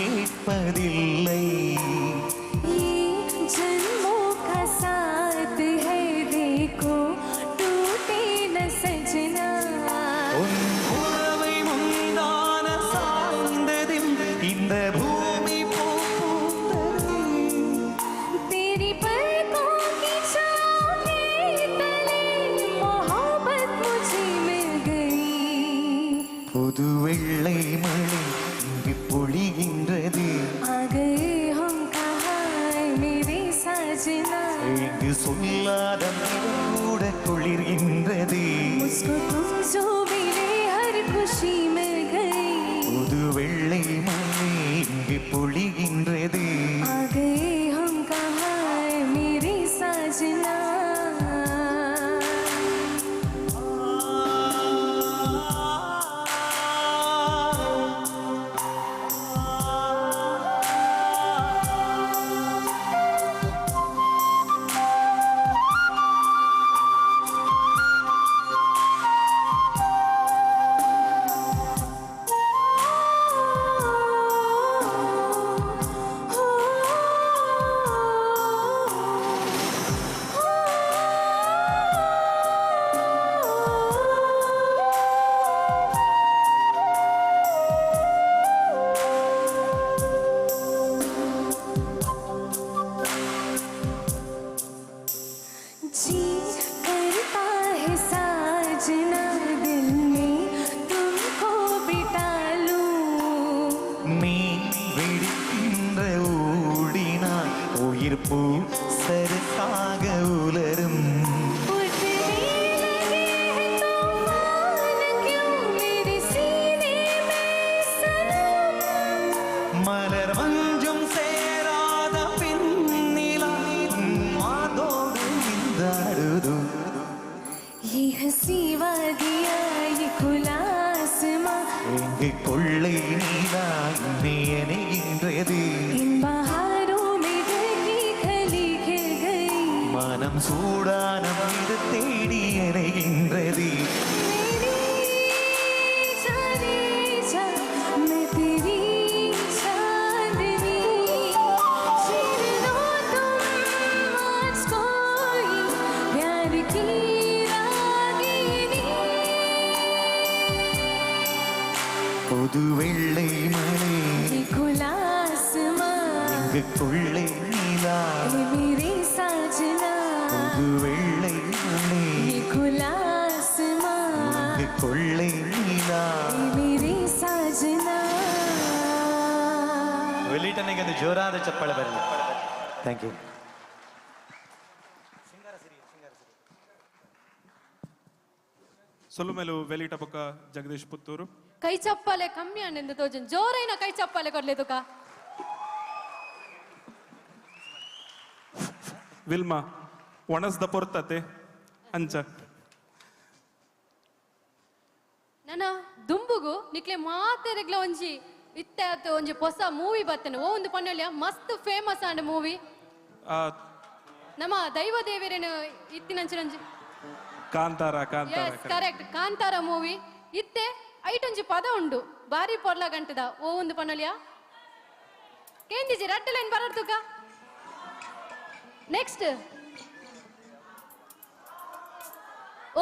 கேட்பதில்லை. ये जन्मों का साथ है देखो टूटे न सजना. உன் உறவை முந்தான சாய்ந்ததில் இந்த பூமி பூ பூத்தது. तेरी पलकों की छाँव के तले मोहब्बत मुझे मिल गई. புது வெள்ளை மழை இங்கு பொழிகின்றது. आ गए हम कहाँ मेरे साजना. இங்கு சொல்லாத கூட குளிர்கின்றது. मुझको तुम जो मिले हर खुशी मिल गई. புது வெள்ளை மழை இங்கு பொழிகின்றது. आ गए हम कहाँ मेरे साजना. जी करता है साजना दिल में तुमको बिठा लूं. மீன் வெடிக்கின்ற ஓடினால் உயிர் பூ சருக்காக உலரும். उठने लगे हैं तूफान क्यों मेरे सीने में सनम. மலர் மஞ்சும் சேராத பின்னிலா மாதோடு விந்தாடுது. ये हंसी वादियाँ ये खुला आसमां. இங்கு கொள்ளை நீலா நினைகின்றது. इन बहारों में ढली खली खिल गई. மனம் சூடானம் இது தேடி அலைகின்றது. मेरी जाने जा मैं तेरी चांदनी. छेड़ दो तुम आज कोई प्यार की रागिनी. புது வெள்ளை மழை ये खुला आसमां. இங்கு கொள்ளை நிலா ये मेरे साजना. புது வெள்ளை மழை ये खुला आसमां. இங்கு கொள்ளை நிலா. ये मेरे साजना. ವೆಲಿಟನಿಗೆ ಒಂದು ಜೋರಾದ ಚಪ್ಪಾಳೆ ಬರಲಿ. Thank you. ಸೊಲ್ಲು ವೆಲಿಟ ಪಕ್ಕ ಜಗದೀಶ್ ಪುತ್ತೂರು. ಕೈ ಚಪ್ಪಾಲೆ ಕಮ್ಮಿ ಅನ್ನೆಂದು ತೋಜನ್ ಜೋರೈನ ಕೈ ಚಪ್ಪಾಲೆ ಕೊಡ್ಲೇದುಕ. ವಿಲ್ಮಾ ಒಣಸ್ದ ಪೊರ್ತತೆ ಅಂಚ. ನನ್ನ ದುಂಬುಗು ನಿಕ್ಲೆ ಮಾತೆರೆಗ್ಲ ಒಂಜಿ ಇತ್ತೆ ಆತ ಒಂಜಿ ಹೊಸ ಮೂವಿ ಬತ್ತನೆ ಓ ಒಂದು ಪನ್ನೊಲ್ಯ ಮಸ್ತ್ ಫೇಮಸ್ ಆಂಡ್ ಮೂವಿ. ನಮ್ಮ ದೈವ ದೇವರೇನು ಇತ್ತಿನಂಚಿನಂಜಿ Kantara Kantara. Yes correct, Kantara movie. ಇತ್ತೆ ಐಟೊಂಜಿ ಪದ ಉಂಡು ಬಾರಿ ಪೊರ್ಲ ಗಂಟದ ಓ ಒಂದು ಪನ್ನೊಲ್ಯ ಕೇಂದಿಜಿ ರಡ್ಡು ಲೈನ್ ಬರಡ್ದುಕ. ನೆಕ್ಸ್ಟ್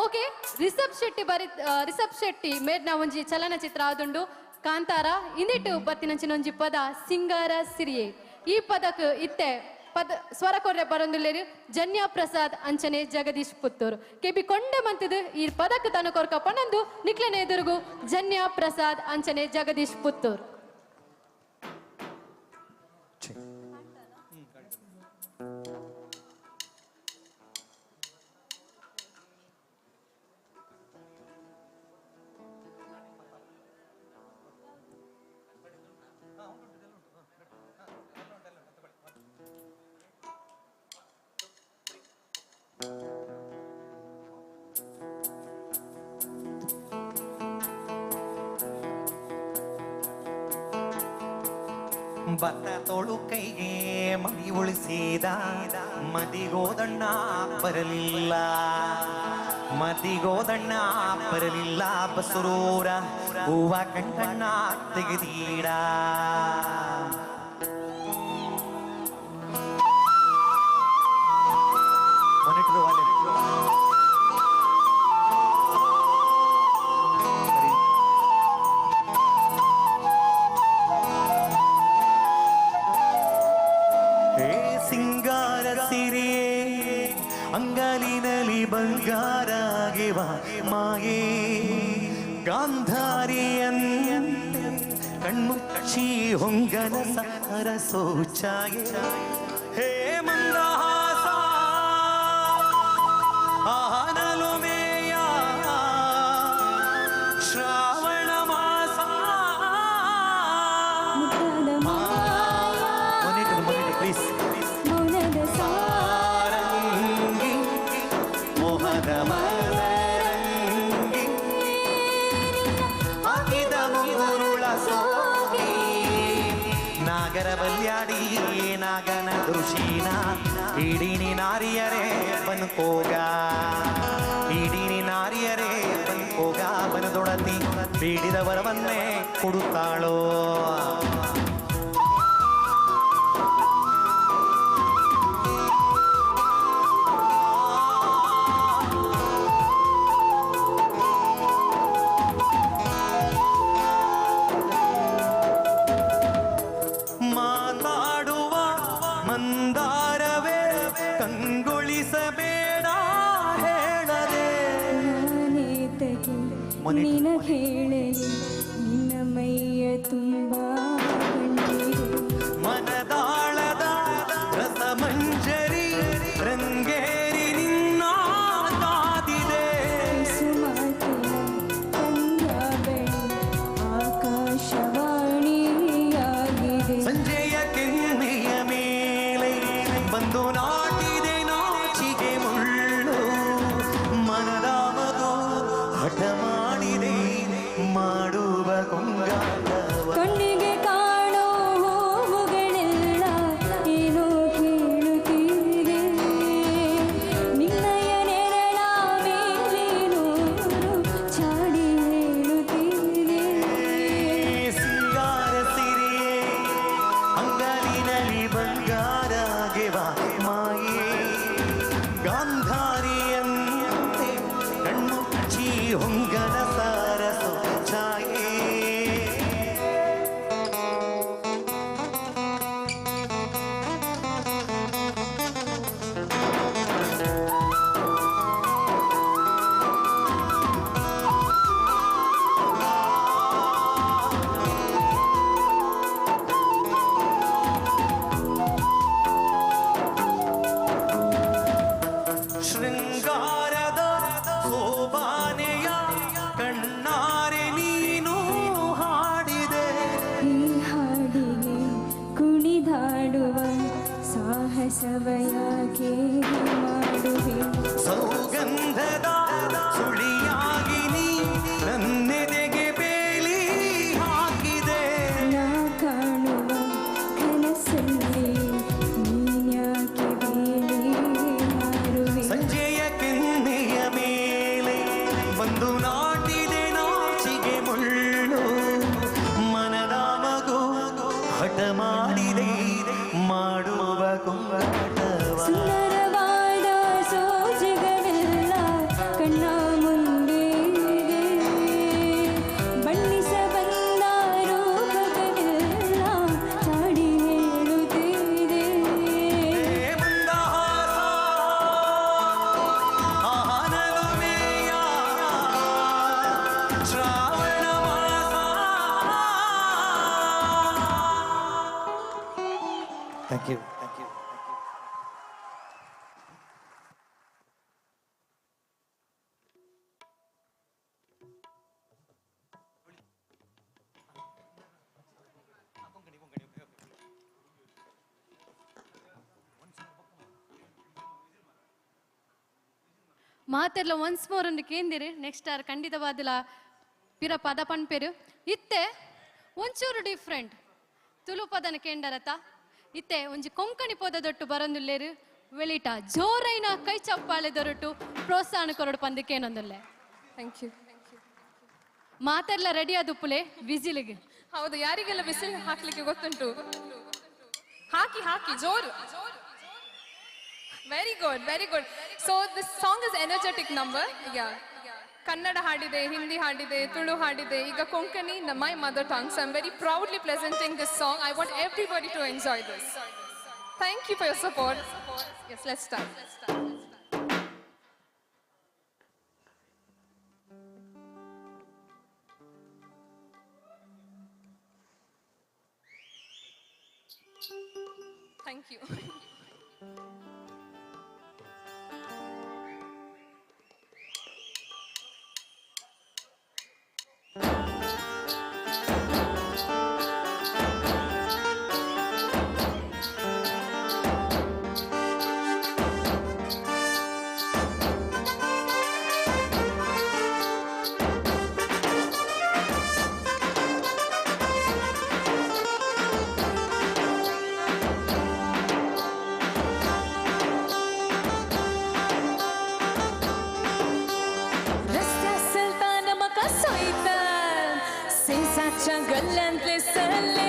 ಓಕೆ ರಿಷಬ್ ಶೆಟ್ಟಿ ಬರಿ ರಿಷಬ್ ಶೆಟ್ಟಿ ಮೇರ್ನ ಒಂಜಿ ಚಲನಚಿತ್ರ ಆದುಂಡು ಕಾಂತಾರ. ಇಂದಿಟ್ಟು ಬತ್ತಿನಂಚಿನೊಂಜಿ ಪದ ಸಿಂಗಾರ ಸಿರಿಯೆ. ಈ ಪದಕ್ ಇತ್ತೆ ಪದ ಸ್ವರ ಕೊರ್ರೆ ಬರೊಂದುಲ್ಲೇರು ಜನ್ಯಾ ಪ್ರಸಾದ್ ಅಂಚನೆ ಜಗದೀಶ್ ಪುತ್ತೂರು. ಕೆಬಿ ಕೊಂಡೆ ಮಂತದು ಈ ಪದಕ್ ತನು ಕೊರ್ಕ ಪಣಂದು ನಿಕ್ಲೆನೆ ಎದುರುಗು ಜನ್ಯಾ ಪ್ರಸಾದ್ ಅಂಚನೆ ಜಗದೀಶ್ ಪುತ್ತೂರು. ಭತ್ತ ತೋಳು ಕೈಗೆ ಮಡಿ ಉಳಿಸಿದ ಮದಿಗೋದಣ್ಣ ಬರಲಿಲ್ಲ, ಮದಿಗೋದಣ್ಣ ಬರಲಿಲ್ಲ. ಬಸುರೂರ ಹೂವ ಕಣ್ಕಣ್ಣ ತೆಗೆದೀಡ. Monitor volume. ಹೇ ಸಿಂಗಾರ ಸಿರಿಯೇ, ಅಂಗಲಿನಲಿ ಬಂಗಾರಾಗಿವ ಮಾಯೇ, ಗಾಂಧಾರಿಯಂತೆ ಕಣ್ಮುಚ್ಚಿ ಹೊಂಗನ ಸರಸೋಚಾಯೆ. ಹೇ ಮಂದಹಾಸ ಆನಲುಮೇಯ ಶ್ರಾವಣ ಮಾಸ. Monitor monitor please. ಮೌನದ ಸಾರಂಗಿ ಮೋಹನ ಮದರಂಗಿ ಹಾಕಿದ ಮುಂಗುರುಳ ಸೋಗಿ, ನಾಗರ ಬಲ್ಯಾಡಿ ನಾಗನ ದೃಷಿನ ಇಡೀನಿ ನಾರಿಯರೇ ಬನ್ಕೋಗ, ಇಡೀನಿ ನಾರಿಯರೇ ಬನ್ಕೋಗ, ಬನದೊಡತಿ ಬೇಡಿದ ವರವನ್ನೇ ಕೊಡುತ್ತಾಳೋ. ಮಾತಾಡುವ ಮಂದಾರವೇ ಕಂಗೊಳಿಸಬೇಡ ಹೇಳದೆ. ನಾನೇತಗೆ ನಿನಗೇಳಲಿ, ನಿನ್ನ ಮೈಯ ತುಂಬ ಕಣ್ಣೀರು. ಮನದಾಳದ ರಸಮಂಜರಿ ರಂಗೇರಿ ನಿನ್ನ ಕಾದಿದೆ. ಸುಮಾತಿನ ಕಂದ ಬಳಿ ಆಕಾಶವಾಣಿಯಾಗಿದೆ. ಸಂಜೆಯ ಕೆನ್ನೆಯ ಮೇಲೆ ಬಂದು ನಾಟಿದೆ ನಾಚಿಗೆ ಮುಳ್ಳು, ಮನದ ಮಗು ಹಠ ಮಾಡಿದೆ ಮಾಡುವ ಕೊಂಗಾಟವ. ಕಣ್ಣಿಗೆ ಕಾಣೋ ಹೂವುಗಳೆಲ್ಲ ಏನೋ ಕೇಳುತ್ತೀರಿ, ನಿನ್ನಯ ನೆರಳ ಮೇಲೇನೂರು ಚಾಡಿ ಹೇಳುತ್ತೀರಿ. ಸಿಂಗಾರ ಸಿರಿಯೇ, ಅಂಗಲಿನಲಿ ಬಂಗಾರಾಗೆವ ಮಾಯೆ, ಗಾಂಧಾರಿಯಂತೆ ಕಣ್ಮುಚ್ಚಿ ಹೊಂಗನ ಸಾರಸು ಛಾಯೆ. ಶೃಂಗಾರದ ಸೋಬಾನೆಯ ಕಣ್ಣಾರೆ ನೀನು ಹಾಡಿದೆ. ಈ ಹಾಡಿಗೆ ಕುಣಿದಾಡುವ ಸಾಹಸವಯಾಕೆ ಮಾಡುವೆ. ಸೌಗಂಧದ ಸುಳಿಯಾಗಿ ನೀ ನನ್ನೆದೆಗೆ ಬೇಲಿ ಹಾಕಿದೆ. ನಾ ಕಾಣುವ ಕನಸಲ್ಲಿ ನೀನ್ಯಾಕೆ ಬೇಲಿ ಮಾರುವೆ. ಸಂಜೆಯ ಕೆನ್ನೆಯ ಮೇಲೆ ಬಂದು ನಾಟಿದೆ ನಾಚಿಗೆ ಮುಳ್ಳು, ಮನದ ಮಗು ಹಠ ಮಾಡಿದೆ ಮಾಡುವ ಕೊಂಗಾಟವ. ಸುಂದರವಾದ ಸೋಜಿಗವೆಲ್ಲ ಕಣ್ಣ ಮುಂದೆ ಇದೆ, ಬಣ್ಣಿಸ ಬಂದ ರೂಪಗಳೆಲ್ಲ ಚಾಡಿ ಹೇಳುತ್ತಿದೆ. ಮಂದಹಾಸ ಆನಲುಮೇಯ ಶ್ರಾವಣ ಮಾಸ. Thank you. Thank you. ಮಾತೆಲ್ಲ ಒನ್ಸ್ ಮೋರ್ ಒಂದು ಕೇಂದಿರಿ ನೆಕ್ಸ್ಟ್ ಆರ್ ಖಂಡಿತವಾದಲ ಪಿರ ಪದ ಪನ್ಪೇರು. ಇತ್ತೆ ಒಂಚೂರು ಡಿಫ್ರೆಂಟ್ ತುಳು ಪದನ ಕೇಂಡರತ ಇತ್ತೆ ಒಂಜಿ ಕೊಂಕಣಿ ಪದ ದೊಟ್ಟು ಬರಂದುಲ್ಲೇರು ವೆಳಿಟ ಜೋರೈನ ಕೈ ಚಪ್ಪಾಳೆ ದೊರಟು ಪ್ರೋತ್ಸಾಹನ ಕೊರಡು ಪಂದಕ್ಕೇನೊಂದುಲ್ಲೆ. Thank you. ಮಾತೆಲ್ಲ ರೆಡಿ ಆದುಪ್ಪುಲೆ ವಿಸಿಲಿಗೆ. ಹೌದು, ಯಾರಿಗೆಲ್ಲ ಬಿಸಿಲು ಹಾಕ್ಲಿಕ್ಕೆ ಗೊತ್ತುಂಟು? ಹಾಕಿ ಹಾಕಿ ಜೋರು. Very good, very good. So this song is energetic number. Yeah, Kannada ಹಾಡಿದೆ, ಹಿಂದಿ ಹಾಡಿದೆ, ತುಳು ಹಾಡಿದೆ, ಈಗ Konkani, my mother tongue. So I am very proudly presenting this song. I want everybody to enjoy this. Thank you for your support. Yes, let's start. Thank you. सेसाच्या गल्ल्यांतले सल्ले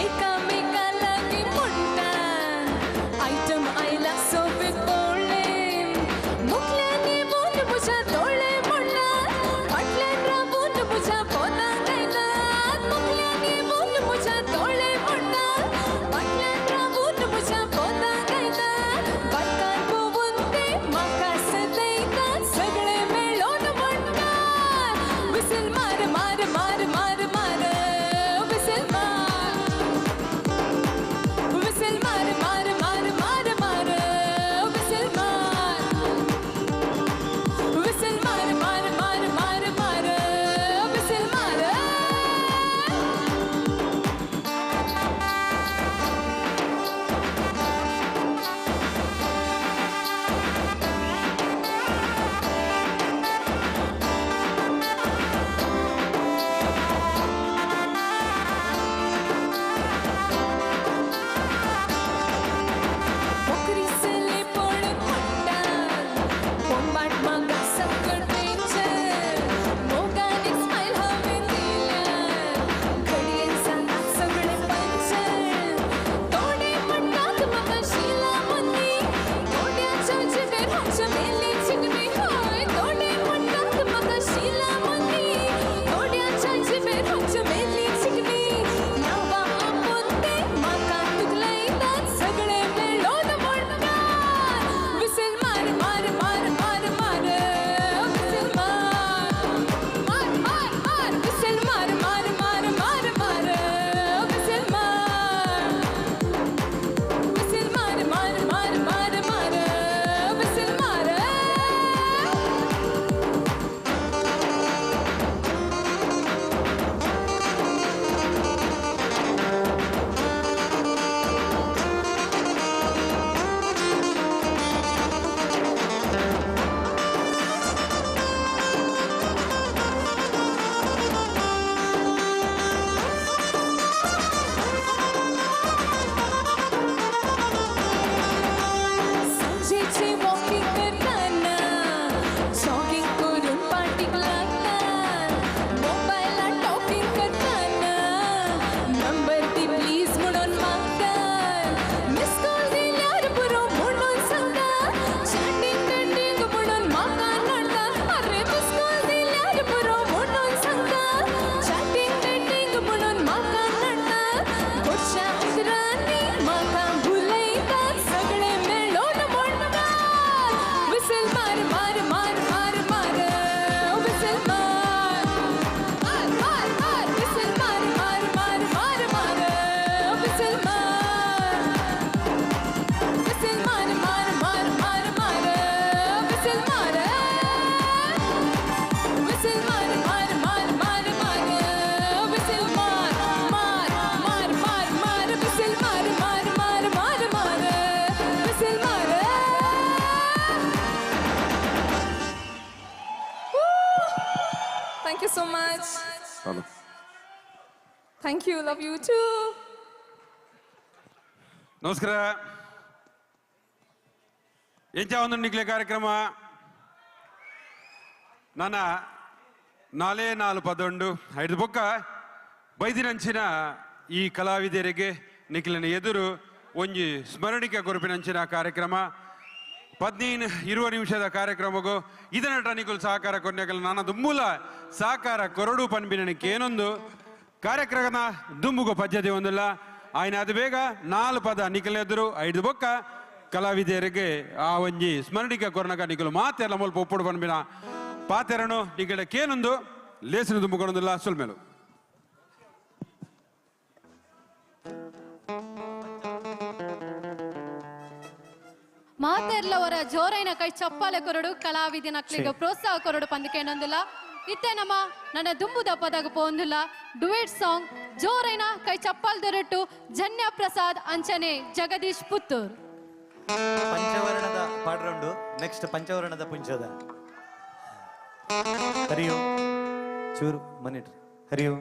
एकामेका लागीं म्हणटात, item आयला सोबीत पोळ्ळे, मुखल्यांनी बोल म्हज्या दोळे मोडला, फाटल्यान रावून म्हज्या पोतां गायतात, मुखल्यांनी बोल म्हज्या दोळे मोडला, फाटल्यान रावून म्हज्या पोतां गायतात, बाटकान पोवून ते म्हाका सतयतात, सगळे मेळोन म्हणटात, विसल मार मार मार मार मार विसल मार, विसल मार मार मार मार मार विसल मार, विसल मार मार मार मार मार विसल मार. मोकरीसले पण म्हणटात, बोंबाट म्हाका सकट पेंचर, मोगान एक स्मायल हांवें दिल्यार, घडयेन सांगात सगळें पंचर, थोडे म्हणटात म्हाका शिला मुन्नी, थोड्याच्या जिबेर हांच्या मेली चिकनी, हय थोडे म्हणटात म्हाका शिला मुन्नी, थोड्याच्या जिबेर हांच्या मेली चिकनी, नांवां आपोवन ते म्हाका तुकलायतात, सगळे मेळोन म्हणटात, विसल मार मार मार मार मार विसल मार, मार मार मार विसल मार मार मार मार मार विसल मार, विसल मार मार मार मार मार विसल मार. सांजेची वॉकिंग करताना जॉगिंग करून पाटीक लागता, मोबायलार टॉकिंग करताना नंबर दी प्लीज म्हणून मागता, मिस कॉल दिल्यार पुरो म्हणून सांगता, चॅटिंग चॅटिंग म्हणून म्हाका नडटा, अरे मिस कॉल दिल्यार पुरो म्हणून सांगता, चॅटिंग चॅटिंग म्हणून म्हाका नडटा, गोडशा उतरांनी म्हाका भुलयतात, सगळे मेळोन म्हणटात, विसल मार मार मार मार मार विसल मार, मार मार मार विसल मार मार मार मार मार विसल मार, विसल मार मार मार मार मार विसल मार, विसल मार मार मार मार मार विसल मार, मार मार मार मार विसल मार मार मार मार मार विसल मार. Thank you so much. Hello. Thank you. Love you too. ನಮಸ್ಕಾರ. ಎಂಚ ಒಂದು ನಿಕ್ಲೆ ಕಾರ್ಯಕ್ರಮ ನನ್ನ ನಾಲೇ ನಾಲು ಪದೊಂಡು ಐದು ಬೊಕ್ಕ ಬೈದಿನಂಚಿನ ಈ ಕಲಾವಿದರಿಗೆ ನಿಖಿಲನ ಎದುರು ಒಂಜಿ ಸ್ಮರಣಿಕೆ ಕೊರಪಿನಂಚಿನ ಕಾರ್ಯಕ್ರಮ 15-20 ನಿಮಿಷದ ಕಾರ್ಯಕ್ರಮಗೂ ಇದನ್ನಟ ನಿಕುಲ್ ಸಹಕಾರ ಕೊರ್ನೆಕಲ್ ನಾನದು ಮೂಲ ಸಹಕಾರ ಕೊರಡು ಪನ್ಪಿನಕ್ಕೆ ಏನೊಂದು ಕಾರ್ಯಕ್ರಮದ ದುಂಬುಗು ಪದ್ಧತಿ ಒಂದಿಲ್ಲ ಆಯ್ನ ಅದು ಬೇಗ ನಾಲು ಪದ ನಿಖಲೆದುರು ಐದು ಬೊಕ್ಕ ಕಲಾವಿದರಿಗೆ ಆ ಒಂಜಿ ಸ್ಮರಣಿಕೆ ಕೊರನಕ ನಿಕಲು ಮಾತೆಲ್ಲ ಮುಲ್ಪ ಒಪ್ಪುಡು ಪನ್ಪಿನ ಪಾತೆರನು ನಿಕಲ ಕೇನೊಂದು ಲೇಸಿನ ದುಂಬುಕೊಡೊಂದಿಲ್ಲ ಸುಲ್ಮೇಲು. ಮಾತೆರ್ಲವರ ಜೋರೈನ ಕೈ ಚಪ್ಪಾಳೆ ಕೊರಡು ಕಲಾವಿದನ ಪ್ರೋತ್ಸಾಹ ಕೊರಡು ಪಂದಿಕೇನೊಂದಿಲ್ಲ ಇತ್ತೆ ನಮ್ಮ ನನ್ನ ದುಂಬುದ ಪದಗ ಪೋಂದಿಲ್ಲ ಡುಯೆಟ್ ಸಾಂಗ್ ಜೋರೈನ ಕೈ ಚಪ್ಪಾಲ್ ದೊರಟು ಜನ್ಯ ಪ್ರಸಾದ್ ಅಂಚನೆ ಜಗದೀಶ್ ಪುತ್ತೂರ್. ಪಂಚವರ್ಣದ ಪಾಡ್ರೊಂಡು ನೆಕ್ಸ್ಟ್ ಪಂಚವರ್ಣದ ಪುಂಚದ ಹರಿಯೋ ಚೂರು ಮನಿಟ್ರಿ ಹರಿಯೋ.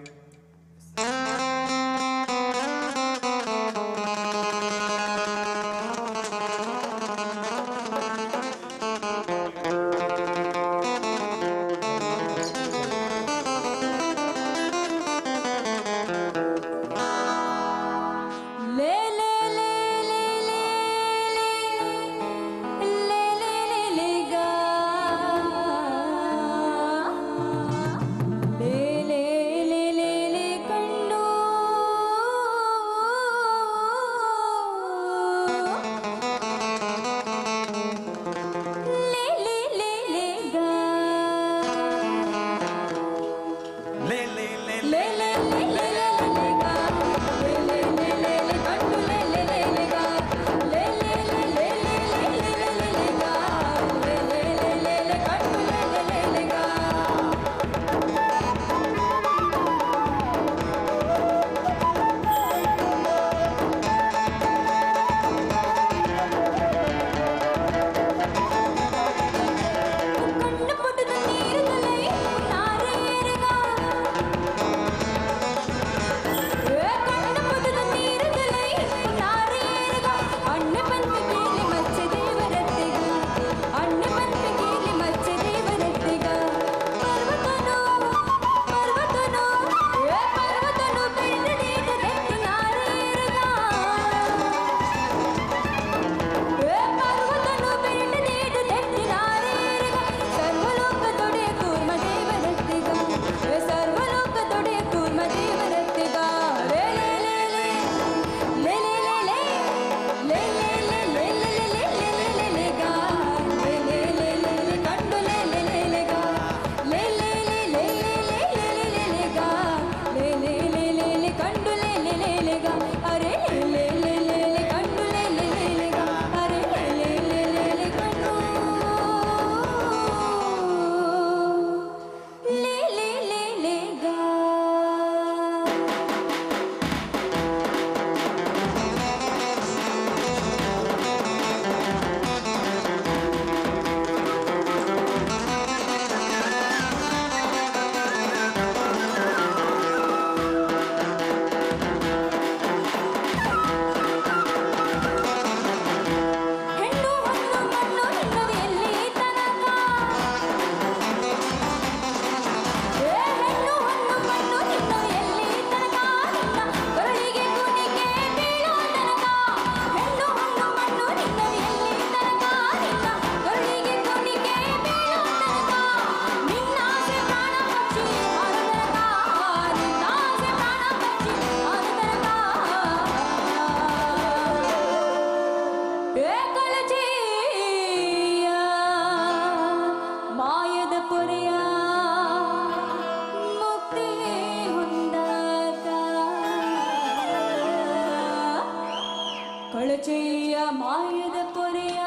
ಕೊಳಚೆಯ ಮಾಯದ ಪೊರೆಯ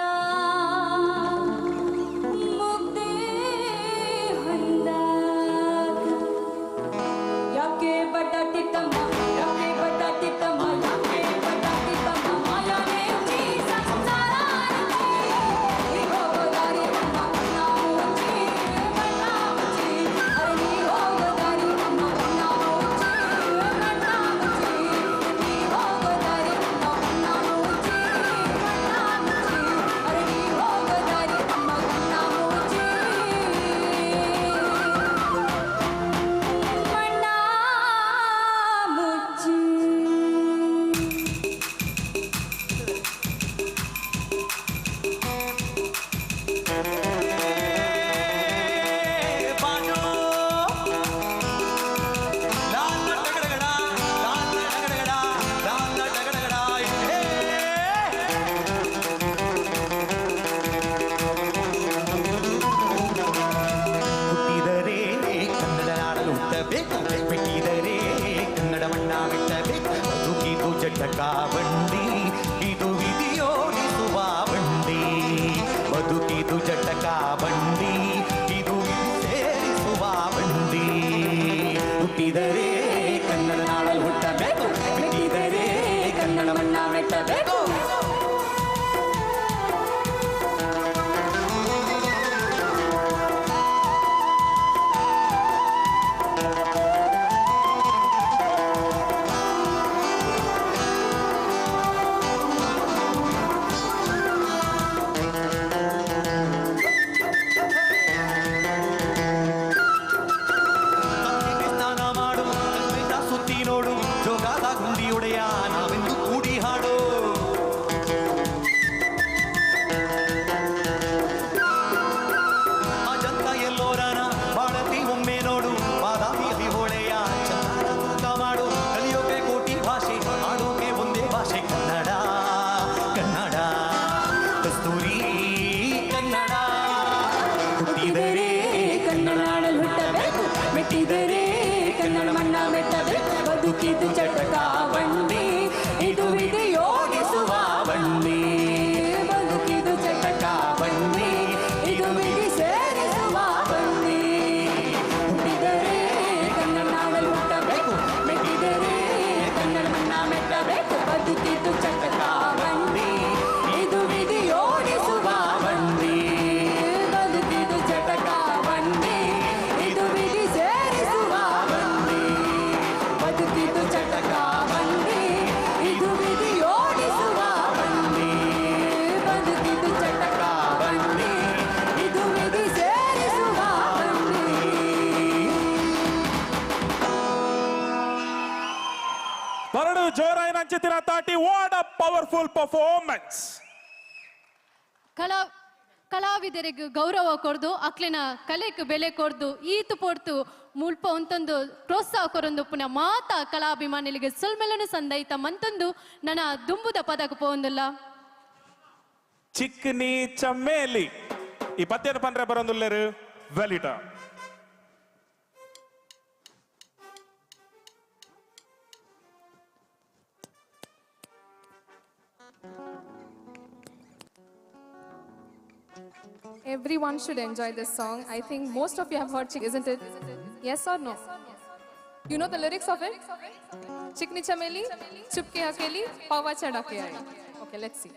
ಮುಗ್ದೆ ಹೊಂದಾಗ ಯಾಕೆ ಬಟಾಟಿ ತಮ್ಮ ಯಾಕೆ ಬಟಾಟಿ ತಮ್ಮ ಯಾಕೆ ಬಟಾಟಿ ತಮ್ಮ ಮಾಯಾನೇ ಉಚ್ಚಿ ಸಂಸಾರ ನೀ ಹೋಗೋ ದಾರಿ ನಮ್ಮ ನಾವು ಉಚ್ಚಿ ಬಣ್ಣ ಉಚ್ಚಿ ಅರೆ ನೀ ಹೋಗೋ ದಾರಿ ನಮ್ಮ ನಾವು ಉಚ್ಚಿ ಬಣ್ಣ ಉಚ್ಚಿ ನೀ ಹೋಗೋ ದಾರಿ ನಮ್ಮ ನಾವು ಉಚ್ಚಿ ಬಣ್ಣ ಉಚ್ಚಿ. ಜಟಕ ಬಂಡಿ, ಇದು ವಿಧಿಯೋಡಿಸುವ ಬಂಡಿ. ಬದುಕಿದು ಜಟಕ ಬಂಡಿ, ಇದು ವಿಧಿ ಸೇರಿಸುವ ಬಂಡಿ. ಹುಟ್ಟಿದರೆ ಕನ್ನಡ ನಾಡಲ್ಲಿ ಹುಟ್ಟಬೇಕು, ಮೆಟ್ಟಿದರೆ ಕನ್ನಡ ಮಣ್ಣ ಮೆಟ್ಟಬೇಕು. ಸ್ನಾನ ಮಾಡು, ಕಲ್ಪೆಟ್ಟ ಸುತ್ತಿ ನೋಡು, ಜೋಗಾದ ಗುಂಡಿಯೊಡೆಯ ನಾವೆಂದು ಕೂಡಿ ಹಾಡು. ಅಜಂತ ಎಲ್ಲೋರನ ಬಾಳತಿ ಒಮ್ಮೆ ನೋಡು, ಬಾದಾಮಿ ಐಹೊಳೆಯ ಚಂದನ ತೂಕ ಮಾಡು. ಕಲಿಯೋಕೆ ಕೋಟಿ ಭಾಷೆ, ಆಡೋಕೆ ಒಂದೇ ಭಾಷೆ ಕನ್ನಡ. ಕನ್ನಡ ಕಸ್ತೂರಿ ಕನ್ನಡ. ಹುಟ್ಟಿದರೆ ಕನ್ನಡ ನಾಡಲ್ಲಿ ಹುಟ್ಟಬೇಕು, ಮೆಟ್ಟಿದರೆ ಕನ್ನಡ ಮಣ್ಣ ಮೆಟ್ಟಬೇಕು. ಬದುಕಿದು ಚಟಕ ಬಂಡಿ, ಇದು ವಿಧಿಯೋಗಿಸುವ ಬಂಡಿ. ಬದುಕಿದು ಚಟಕ ಬಂಡಿ, ಇದು ವಿಧಿ ಸೇರಿಸುವ ಬಂಡಿ. ಹುಟ್ಟಿದರೆ ಕನ್ನಡ ನಾಡಲ್ಲಿ ಹುಟ್ಟಬೇಕು, ಮೆಟ್ಟಿದರೆ ಕನ್ನಡ ಮಣ್ಣ ಮೆಟ್ಟಬೇಕು. ಬದುಕಿದು ಚಟಕ ಬಂಡಿ, ಇದು ವಿಧಿಯೋಡಿಸುವ ಬಂಡಿ. ಬದುಕಿದು ಚಟಕ ಬಂಡಿ, ಇದು ವಿಧಿ ಸೇರಿಸುವ ಬಂಡಿ. ಬದುಕಿದು ಚಟಕ ಬಂಡಿ, ಇದು ವಿಧಿಯೋಡಿಸುವ ಬಂಡಿ. ಬದುಕಿದು ಚಟಕ ಬಂಡಿ, ಇದು ವಿಧಿ ಸೇರಿಸುವ ಬಂಡಿ. ಬರಡು ಜೋರಾಯಿನ ಅಂಚಿತಿನ ತಾಟಿ. What a powerful performance. ಕಲಾವಿದರಿಗೆ ಗೌರವ ಕೊರ್ದು, ಅಕ್ಲಿನ ಕಲೆಕ್ ಬೆಲೆ ಕೊರ್ದು, ಈತು ಪೊರ್ತು ಮುಲ್ಪ ಒಂತೊಂದು ಪ್ರೋತ್ಸಾಹ ಕೊರೊಂದು ಪುನಃ ಮಾತಾ ಕಲಾಭಿಮಾನಿಗಳಿಗೆ ಸೊಲ್ಮೆಲನು ಸಂದೈತ ಮಂತೊಂದು ನನ್ನ ದುಂಬುದ ಪದಕ ಪೋಂದುಲ್ಲ. ಚಿಕ್ನಿ ಚಮ್ಮೇಲಿ ಈ ಪದ್ಯದ ಪಂಡ್ರೆ ಬರೋದುಲ್ಲೇರು ವೆಲಿಟಾ. Everyone should enjoy this song. I think most of you have heard Chik, isn't it? Yes or no? You know the lyrics of it? Chikni Chameli, Chupke Akeli, Pawa Chada Ke Aayi. Okay, let's see.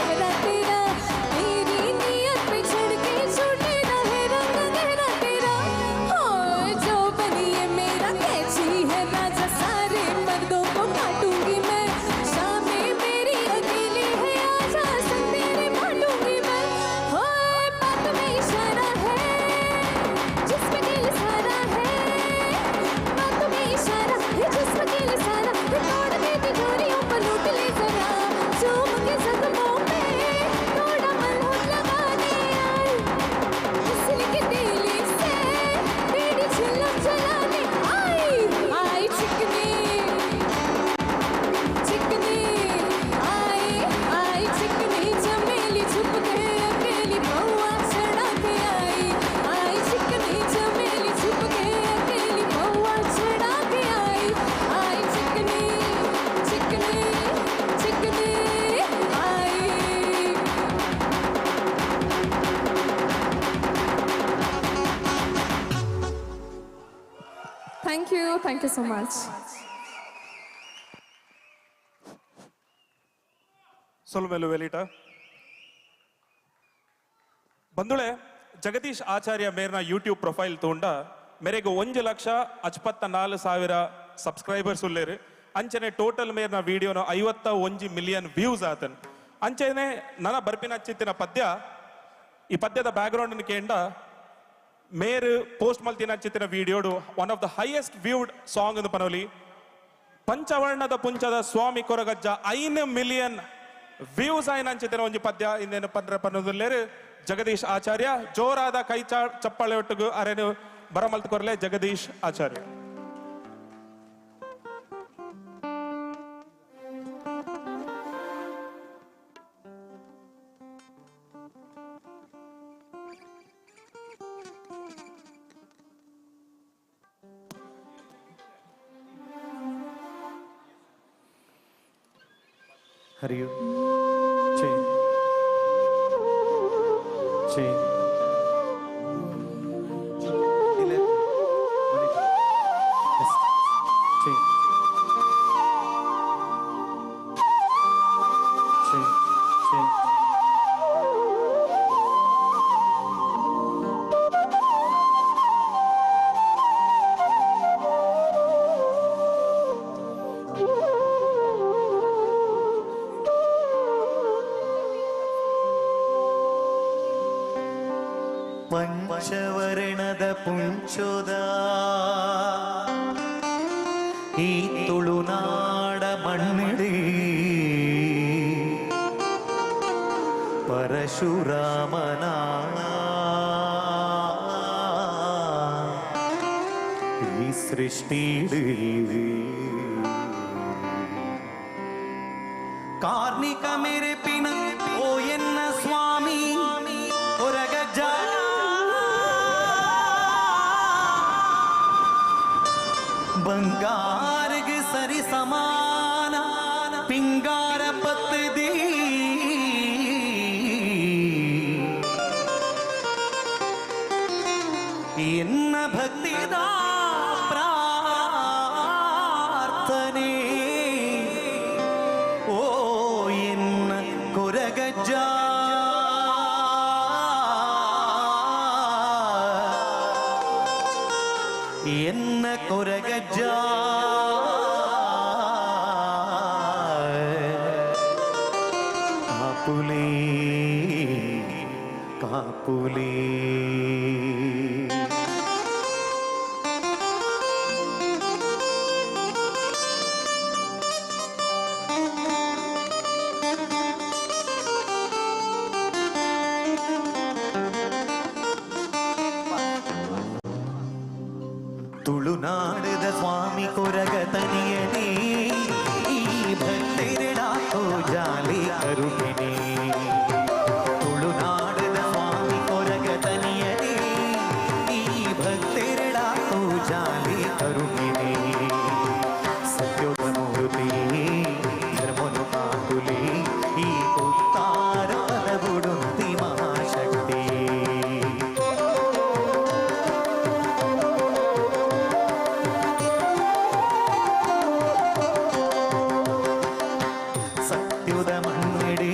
चेहरा तेरा, मेरी नियत पे चढ़ के छूटे ना है रंग गहरा तेरा। हो जो बनी ये मेरा कैची है राजा, सारे मर्दों को काटूंगी मैं। शामें मेरी अकेली है, आजा संग तेरे बांटूंगी मैं। हो बात में इशारा है जिसमें दिल सारा है, बात में इशारा है जिसमें दिल सारा है। तोड़ दे तिजोरियों पर लूट ले जरा, चूम के जख्मों पे थोड़ा मलहम लगाने आई। हुस्न के तेले से तेरी झलक जलाने आई। आई चिकनी चिकनी आई, आई चिकनी चमेली छुप के अकेली पौआ चढ़ा के आई। आई चिकनी चमेली छुप के अकेली पौआ चढ़ा के आई। आई चिकनी चिकनी चिकनी आई। Thank you, thank you so much. ಸೊಲ್ಮೆಲು ವೆಲಿಟ ಬಂಧುಳೆ, ಜಗದೀಶ್ ಆಚಾರ್ಯ ಮೇರ್ನ ಯೂಟ್ಯೂಬ್ ಪ್ರೊಫೈಲ್ ತೋಂಡ ಮೇರೆಗೆ 1,54,000 ಸಬ್ಸ್ಕ್ರೈಬರ್ಸ್ ಉಲ್ಲೇರು. ಅಂಚನೆ ಟೋಟಲ್ ಮೇರ್ನ ವಿಡಿಯೋನ 51 ಮಿಲಿಯನ್ ವ್ಯೂಸ್ ಆತನ್. ಅಂಚನೆ ನನ್ನ ಬರ್ಪಿನ ಚಿತ್ತಿನ ಪದ್ಯ, ಈ ಪದ್ಯದ ಬ್ಯಾಕ್ಗ್ರೌಂಡ್ ಕೇಂಡ ಮೇರ್ ಪೋಸ್ಟ್ ಮಲ್ತಿನ ಚಿತ್ತಿನ ವಿಡಿಯೋಡು one of the highest viewed song ಎಂದು ಪನೋಲಿ. ಪಂಚವರ್ಣದ ಪುಂಚದ ಸ್ವಾಮಿ ಕೊರಗಜ್ಜ 5 ಮಿಲಿಯನ್ ವ್ಯೂಸ್ ಆಯ್ನ ಅಂಚಿತ್ತಿನ ಒಂಜಿ ಪದ್ಯ ಇಂದೇನು ಪನ್ರ ಪನ್ನೊಂದುಲ್ಲೇರು ಜಗದೀಶ್ ಆಚಾರ್ಯ. ಜೋರಾದ ಕೈ ಚಪ್ಪಾಳೆ ಒಟ್ಟಿಗೂ ಅರೆನು ಬರಮಲ್ತು ಕೊರಲೆ ಜಗದೀಶ್ ಆಚಾರ್ಯ. ಹರಿಯು ಚೇ ಚೇ ಚೇ ಚೇ ಚೇ. ಪಂಚವರ್ಣದ ಪುಂಚೋದ ಈ ತುಳುನಾಡ ಮಣ್ಣಿಡಿ ಪರಶುರಾಮನ ಈ ಸೃಷ್ಟಿ ಕಾರ್ಣಿಕ ಮೇರೆ ಪಿನ ಓ ಎನ್ನ ಸ್ವಾಮಿ ಹೊರಗಜ್ಜ ಬಂಗಾರಗೆ ಸರಿ ಸಮಾನ ಪಿಂಗಾರ ಪತ್ತದಿ ಎನ್ನ ಭಕ್ತಿದ ಪ್ರಾರ್ಥನೆ ಓ ಎನ್ನ ಕೊರಗಜ್ಜ. ಎನ್ನ ಕೊರಗಜ್ಜ ಕಾಪುಲೇ ಕಾಪುಲೇ. ತುಳುನಾಡದ ಸ್ವಾಮಿ ಕೊರಗ ತನಿಯನೇ ಈ ಭಕ್ತರೆಡಾಕೋ ಜಾಲಿ ಕರುಪಿನಿ. ತುಳುನಾಡದ ಸ್ವಾಮಿ ಕೊರಗ ತನಿಯನೇ ಈ ಭಕ್ತರೆಡಾಕೋ ಜಾಲಿ ಕರುಪಿನಿ. ಸತ್ಯೋದ ಮೂರ್ತಿ ಧರ್ಮನು ಕಾಕುಲಿ ಈ ಕುತ್ತಾರ ಪದಗುಡುಂತಿ ಮಹಾಶಕ್ತಿ. ಸತ್ಯುದ ಮಣ್ಣಿಡಿ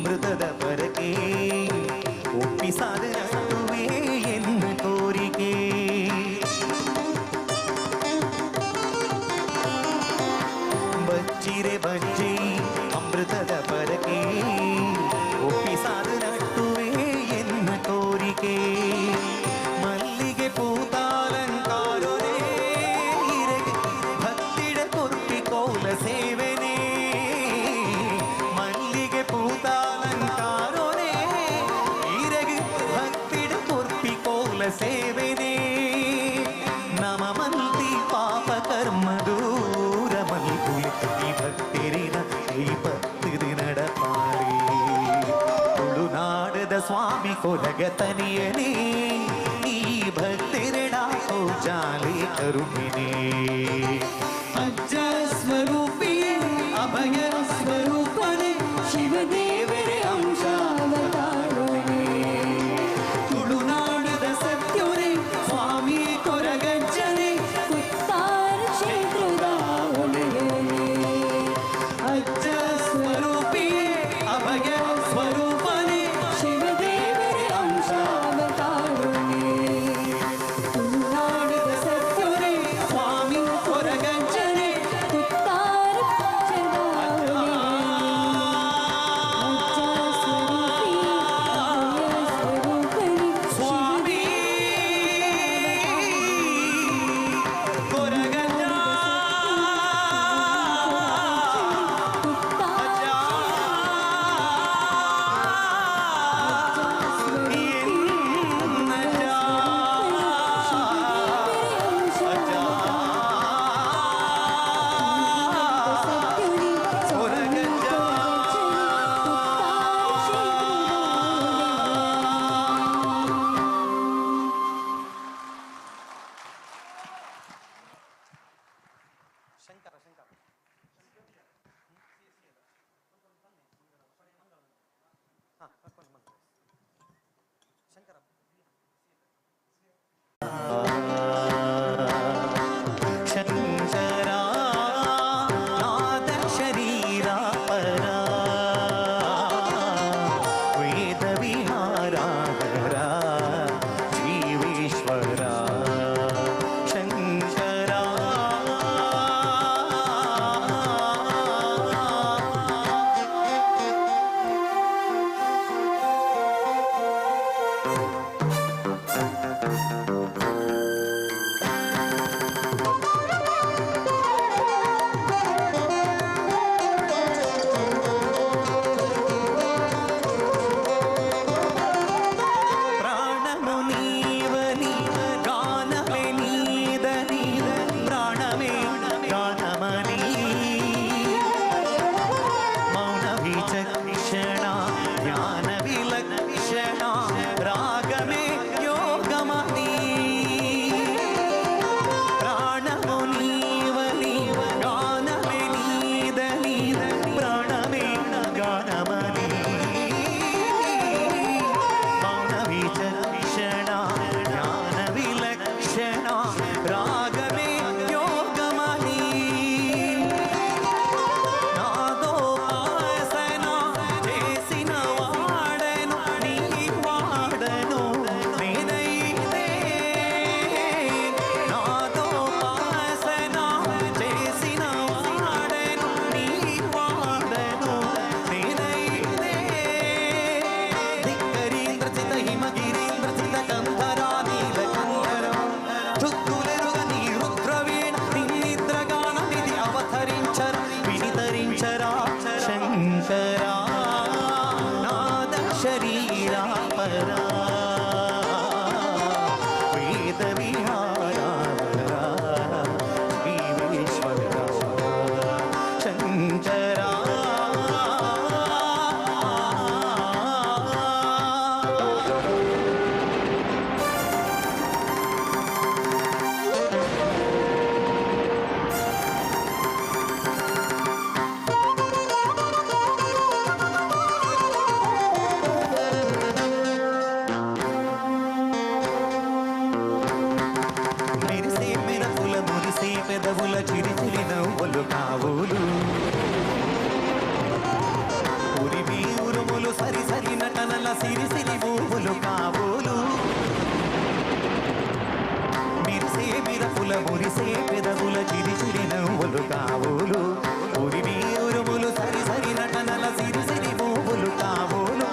ಅಮೃತದ ಪರಕೆ ಒಪ್ಪಿಸಾದ ನಟ್ಟುವೆ ಎನ್ನ ಕೋರಿಕೆ. ಬಚ್ಚಿರೆ ಬಜ್ಜಿ ಅಮೃತದ ಪರಕೆ ಒಪ್ಪಿಸಾದ ನಟ್ಟುವೆ ಎನ್ನ ಕೋರಿಕೆ. ಮಲ್ಲಿಗೆ ಪೂತಾಲಂಕಾರೊರೇ ಇರೆಗೆ ಭಕ್ತಿಡ ಕೊರ್ಪಿ ಕೋಲ ಸೇವೆನೇ. ಮಲ್ಲಿಗೆ ಪೂತಾಲಂಕಾರೊರೇ ಇರೆಗೆ ಭಕ್ತಿಡ ಕೊರ್ಪಿ ಕೋಲ ಸೇವೆನೇ. ನಮ ಮಂತಿ ಪಾಪ ಕರ್ಮ ದೂರ ಮಲ್ಪುಲೆ ಈ ಭಕ್ತಿರಿನ ಈ ಭಕ್ತಿರಿ ನಡಪಾಳಿ. ತುಳುನಾಡದ ಸ್ವಾಮಿ ಕೊರಗತನಿಯನೇ ಈ ಭಕ್ತಿರಿಡ ಜಾಲಿ ಕರುಣಿನೇ. ಅಜ್ಜ ಸ್ವರೂಪಿ ಅಭಯ ಸ್ವರೂಪನೇ ಶಿವದೇವರೇ ಅಂಶಾವತಾರನೇ. ತುಳುನಾಡದ ಸತ್ಯರೇ ಸ್ವಾಮಿ ಕೊರಗಜ್ಜನೇ ಕುತ್ತಾರ ಕ್ಷೇತ್ರದ ಒಡೆಯನೇ. ಅಜ್ಜ ಸ್ವರೂಪಿ ಅಭಯ ಸ್ವರೂಪನೇ ಶಿವದೇವರೇ ಅಂಶಾವತಾರನೇ. ತುಳುನಾಡದ ಸತ್ಯರೇ ಸ್ವಾಮಿ ಕೊರಗಜ್ಜನೇ ಕುತ್ತಾರ ಕ್ಷೇತ್ರದ ಒಡೆಯನೇ. ಅಜ್ಜ ಸ್ವರೂಪಿ ಅಭಯ ಸ್ವರೂಪನೇ ಸ್ವಾಮಿ ಕೊರಗಜ್ಜ ಶಂಕರ ನಾದ ಶರೀರ ಪರ ವೇದ ವಿಹಾರ ಹರ ಜೀವೇಶ್ವರ ಶಂಕರ. ಪ್ರಾಣನು ನೀವನಿ ಗಾನಮೇ ನೀದನಿ ಪ್ರಾಣಮೇ ಗಾನಮನಿ. ಮೌನ ವಿಚಕ್ಷಣ ಜ್ಞಾನ ವಿಲಕ್ಷಣ ರಾಗಮೇ ಯೋಗಮನಿ. ಪ್ರಾಣನು ನೀವನಿ ಗಾನಮೇ ನೀದನಿ ಪ್ರಾಣಮೇ ಗಾನಮನಿ. ಮೌನ ವಿಚಕ್ಷಣ ಜ್ಞಾನ ವಿಲಕ್ಷಣ ರಾಗಮೇ ಯೋಗಮನಿ. ನಾದೋಪಾಸನ చేసిన వాడను నీ వాడను నేనైతే. నాదోపాసన చేసిన వాడను నీ వాడను నేనైతే. ధిక్కరీంద్రచిత హిమగిరీంద్రచిత కంధరా నీలకంధర చుక్కులెరుగ నీ రుద్రవీణ నిన్నిద్రగానమిది అవతరించర వినితరించరా శంకరా నాద శరీరా పరా వేద విహారా జీవేశ్వర శంకరా. Thank మురిసే పెదవుల చిరి చిరి నవ్వులు కావులు ఉరిమి ఉరుములు సరి సరి నటనల సిరి సిరి పువ్వులు కావులు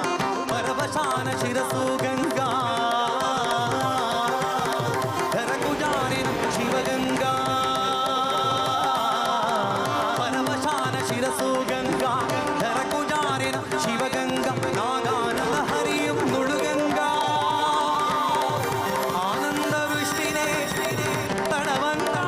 పరవశాన శిరసు గంగా ధరకు జారిన శివగంగా పరవశాన శిరసు గంగా ధరకు జారిన శివగంగా నాగాన హరియం నుడుగంగా ఆనంద వృష్టినే తడవంగా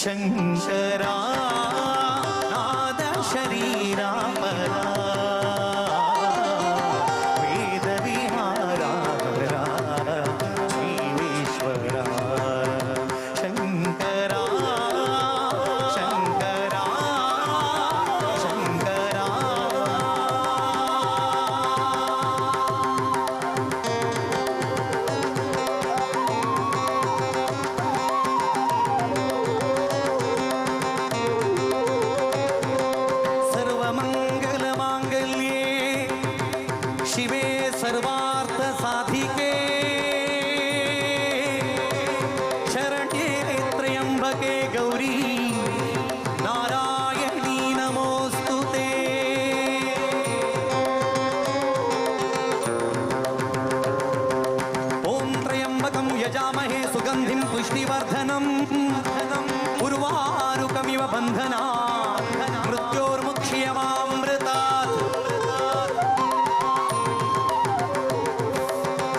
శంకరా నాద శరీరా పరా వేద విహారా జీవేశ్వరా శంకరా శంకరా శంకరా. सर्वमङ्गलमाङ्गल्ये शिवे सर्वार्थसाधिके शरण्ये त्र्यम्बके गौरी नारायणी नमोऽस्तु ते. ॐ त्र्यम्बकं यजामहे सुगन्धिं पुष्टिवर्धनं उर्वारुकमिव बन्धना मृत्योर्मुक्ष्यमामृतात्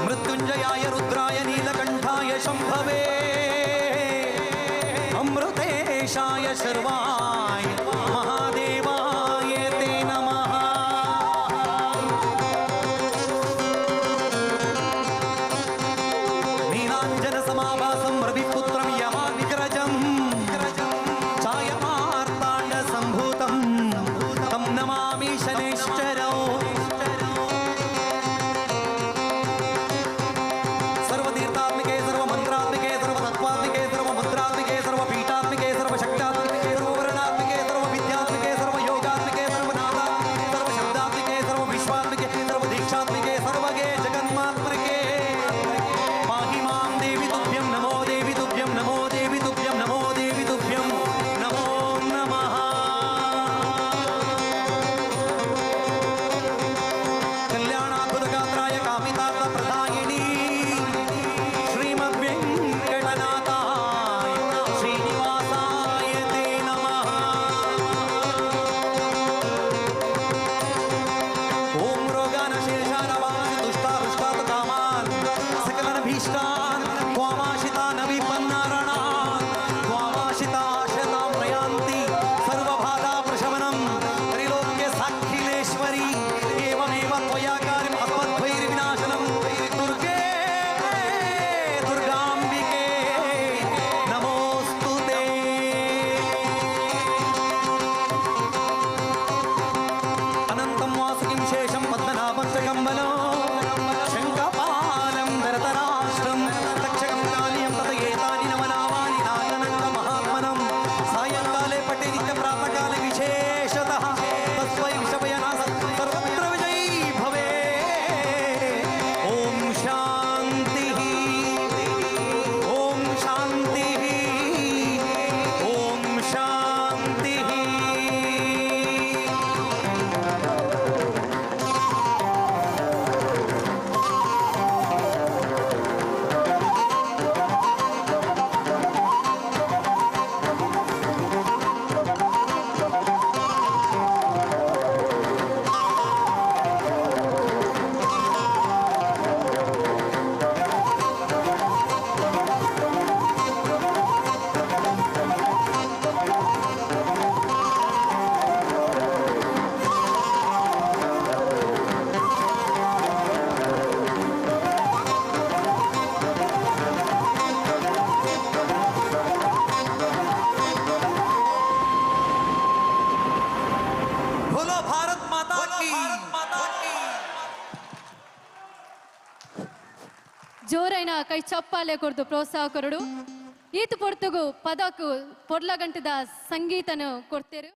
मृत्युञ्जयाय रुद्राय नीलकण्ठाय शम्भवे अमृतेशाय शर्वाय महादेवाय ते नमः. नीलाञ्जनसमाभासं रविपुत्रं यमाग्रजं छायमार्ताण्डसम्भूतं तं नमामि शनैश्चरौ. सर्वतीर्थात्मिके सर्वमन्त्रात्मिके सर्वतत्त्वात्मिके सर्वमुद्रात्मिके सर्वपीठात्मिके सर्वशक्तात्मिके सर्ववर्णात्मिके सर्वविद्यात्मिके सर्वयोगात्मिके सर्वनादात्मिके सर्वशब्दात्मिके सर्वविश्वात्मिके सर्वदीक्षात्मिके सर्वगे जगन्मात्मिके पाहि मां देवि तुभ्यं नमो देवि तुभ्यं नमो देवि तुभ्यं नमो देवि तुभ्यं नमो नमः. कल्याणाद्भुतगात्राय कामितार्थप्रदायिनी श्रीमद्वेङ्कटनाथाय श्रीनिवासाय ते नमः. ॐ रोगानशेषानवान् दुष्टारुष्टात् कामान् सकलनभीष्टान् त्वामाशितान् विपन्नारणान् त्वामाशिताशतां प्रयान्ति सर्वबाधा प्रशमनं त्रैलोक्य साक्षिलेश्वरी एवमेव त्वया कार्यम् अस्मद्भैर्विनाशनं दुर्गे दुर्गाम्बिके नमोऽस्तु ते. अनन्तं वासुकिं शेषं पद्मनाभं च कम्बलो शङ्खपालं धरतराष्ट्रं तक्षकं कालियं तत एतानि नवनामानि नागनन्दमहात्मनं सायङ्काले पठे नित्यं प्रातःकाले विशेषतः तस्मै विषभयनाश सर्वत्र विजयी भवेत्. ॐ शान्तिः ॐ शान्तिः ॐ शान्तिः. बोलो भारत माता की. ಜೋರೈನ ಕೈ ಚಪ್ಪಾಲೆ ಕೊಡ್ದು ಪ್ರೋತ್ಸಾಹ ಕೊರಡು ಈತ ಪೊರ್ತುಗು ಪದಕು ಪೊರ್ಲಗಂಟದ ಸಂಗೀತನು ಕೊಡ್ತೇರು.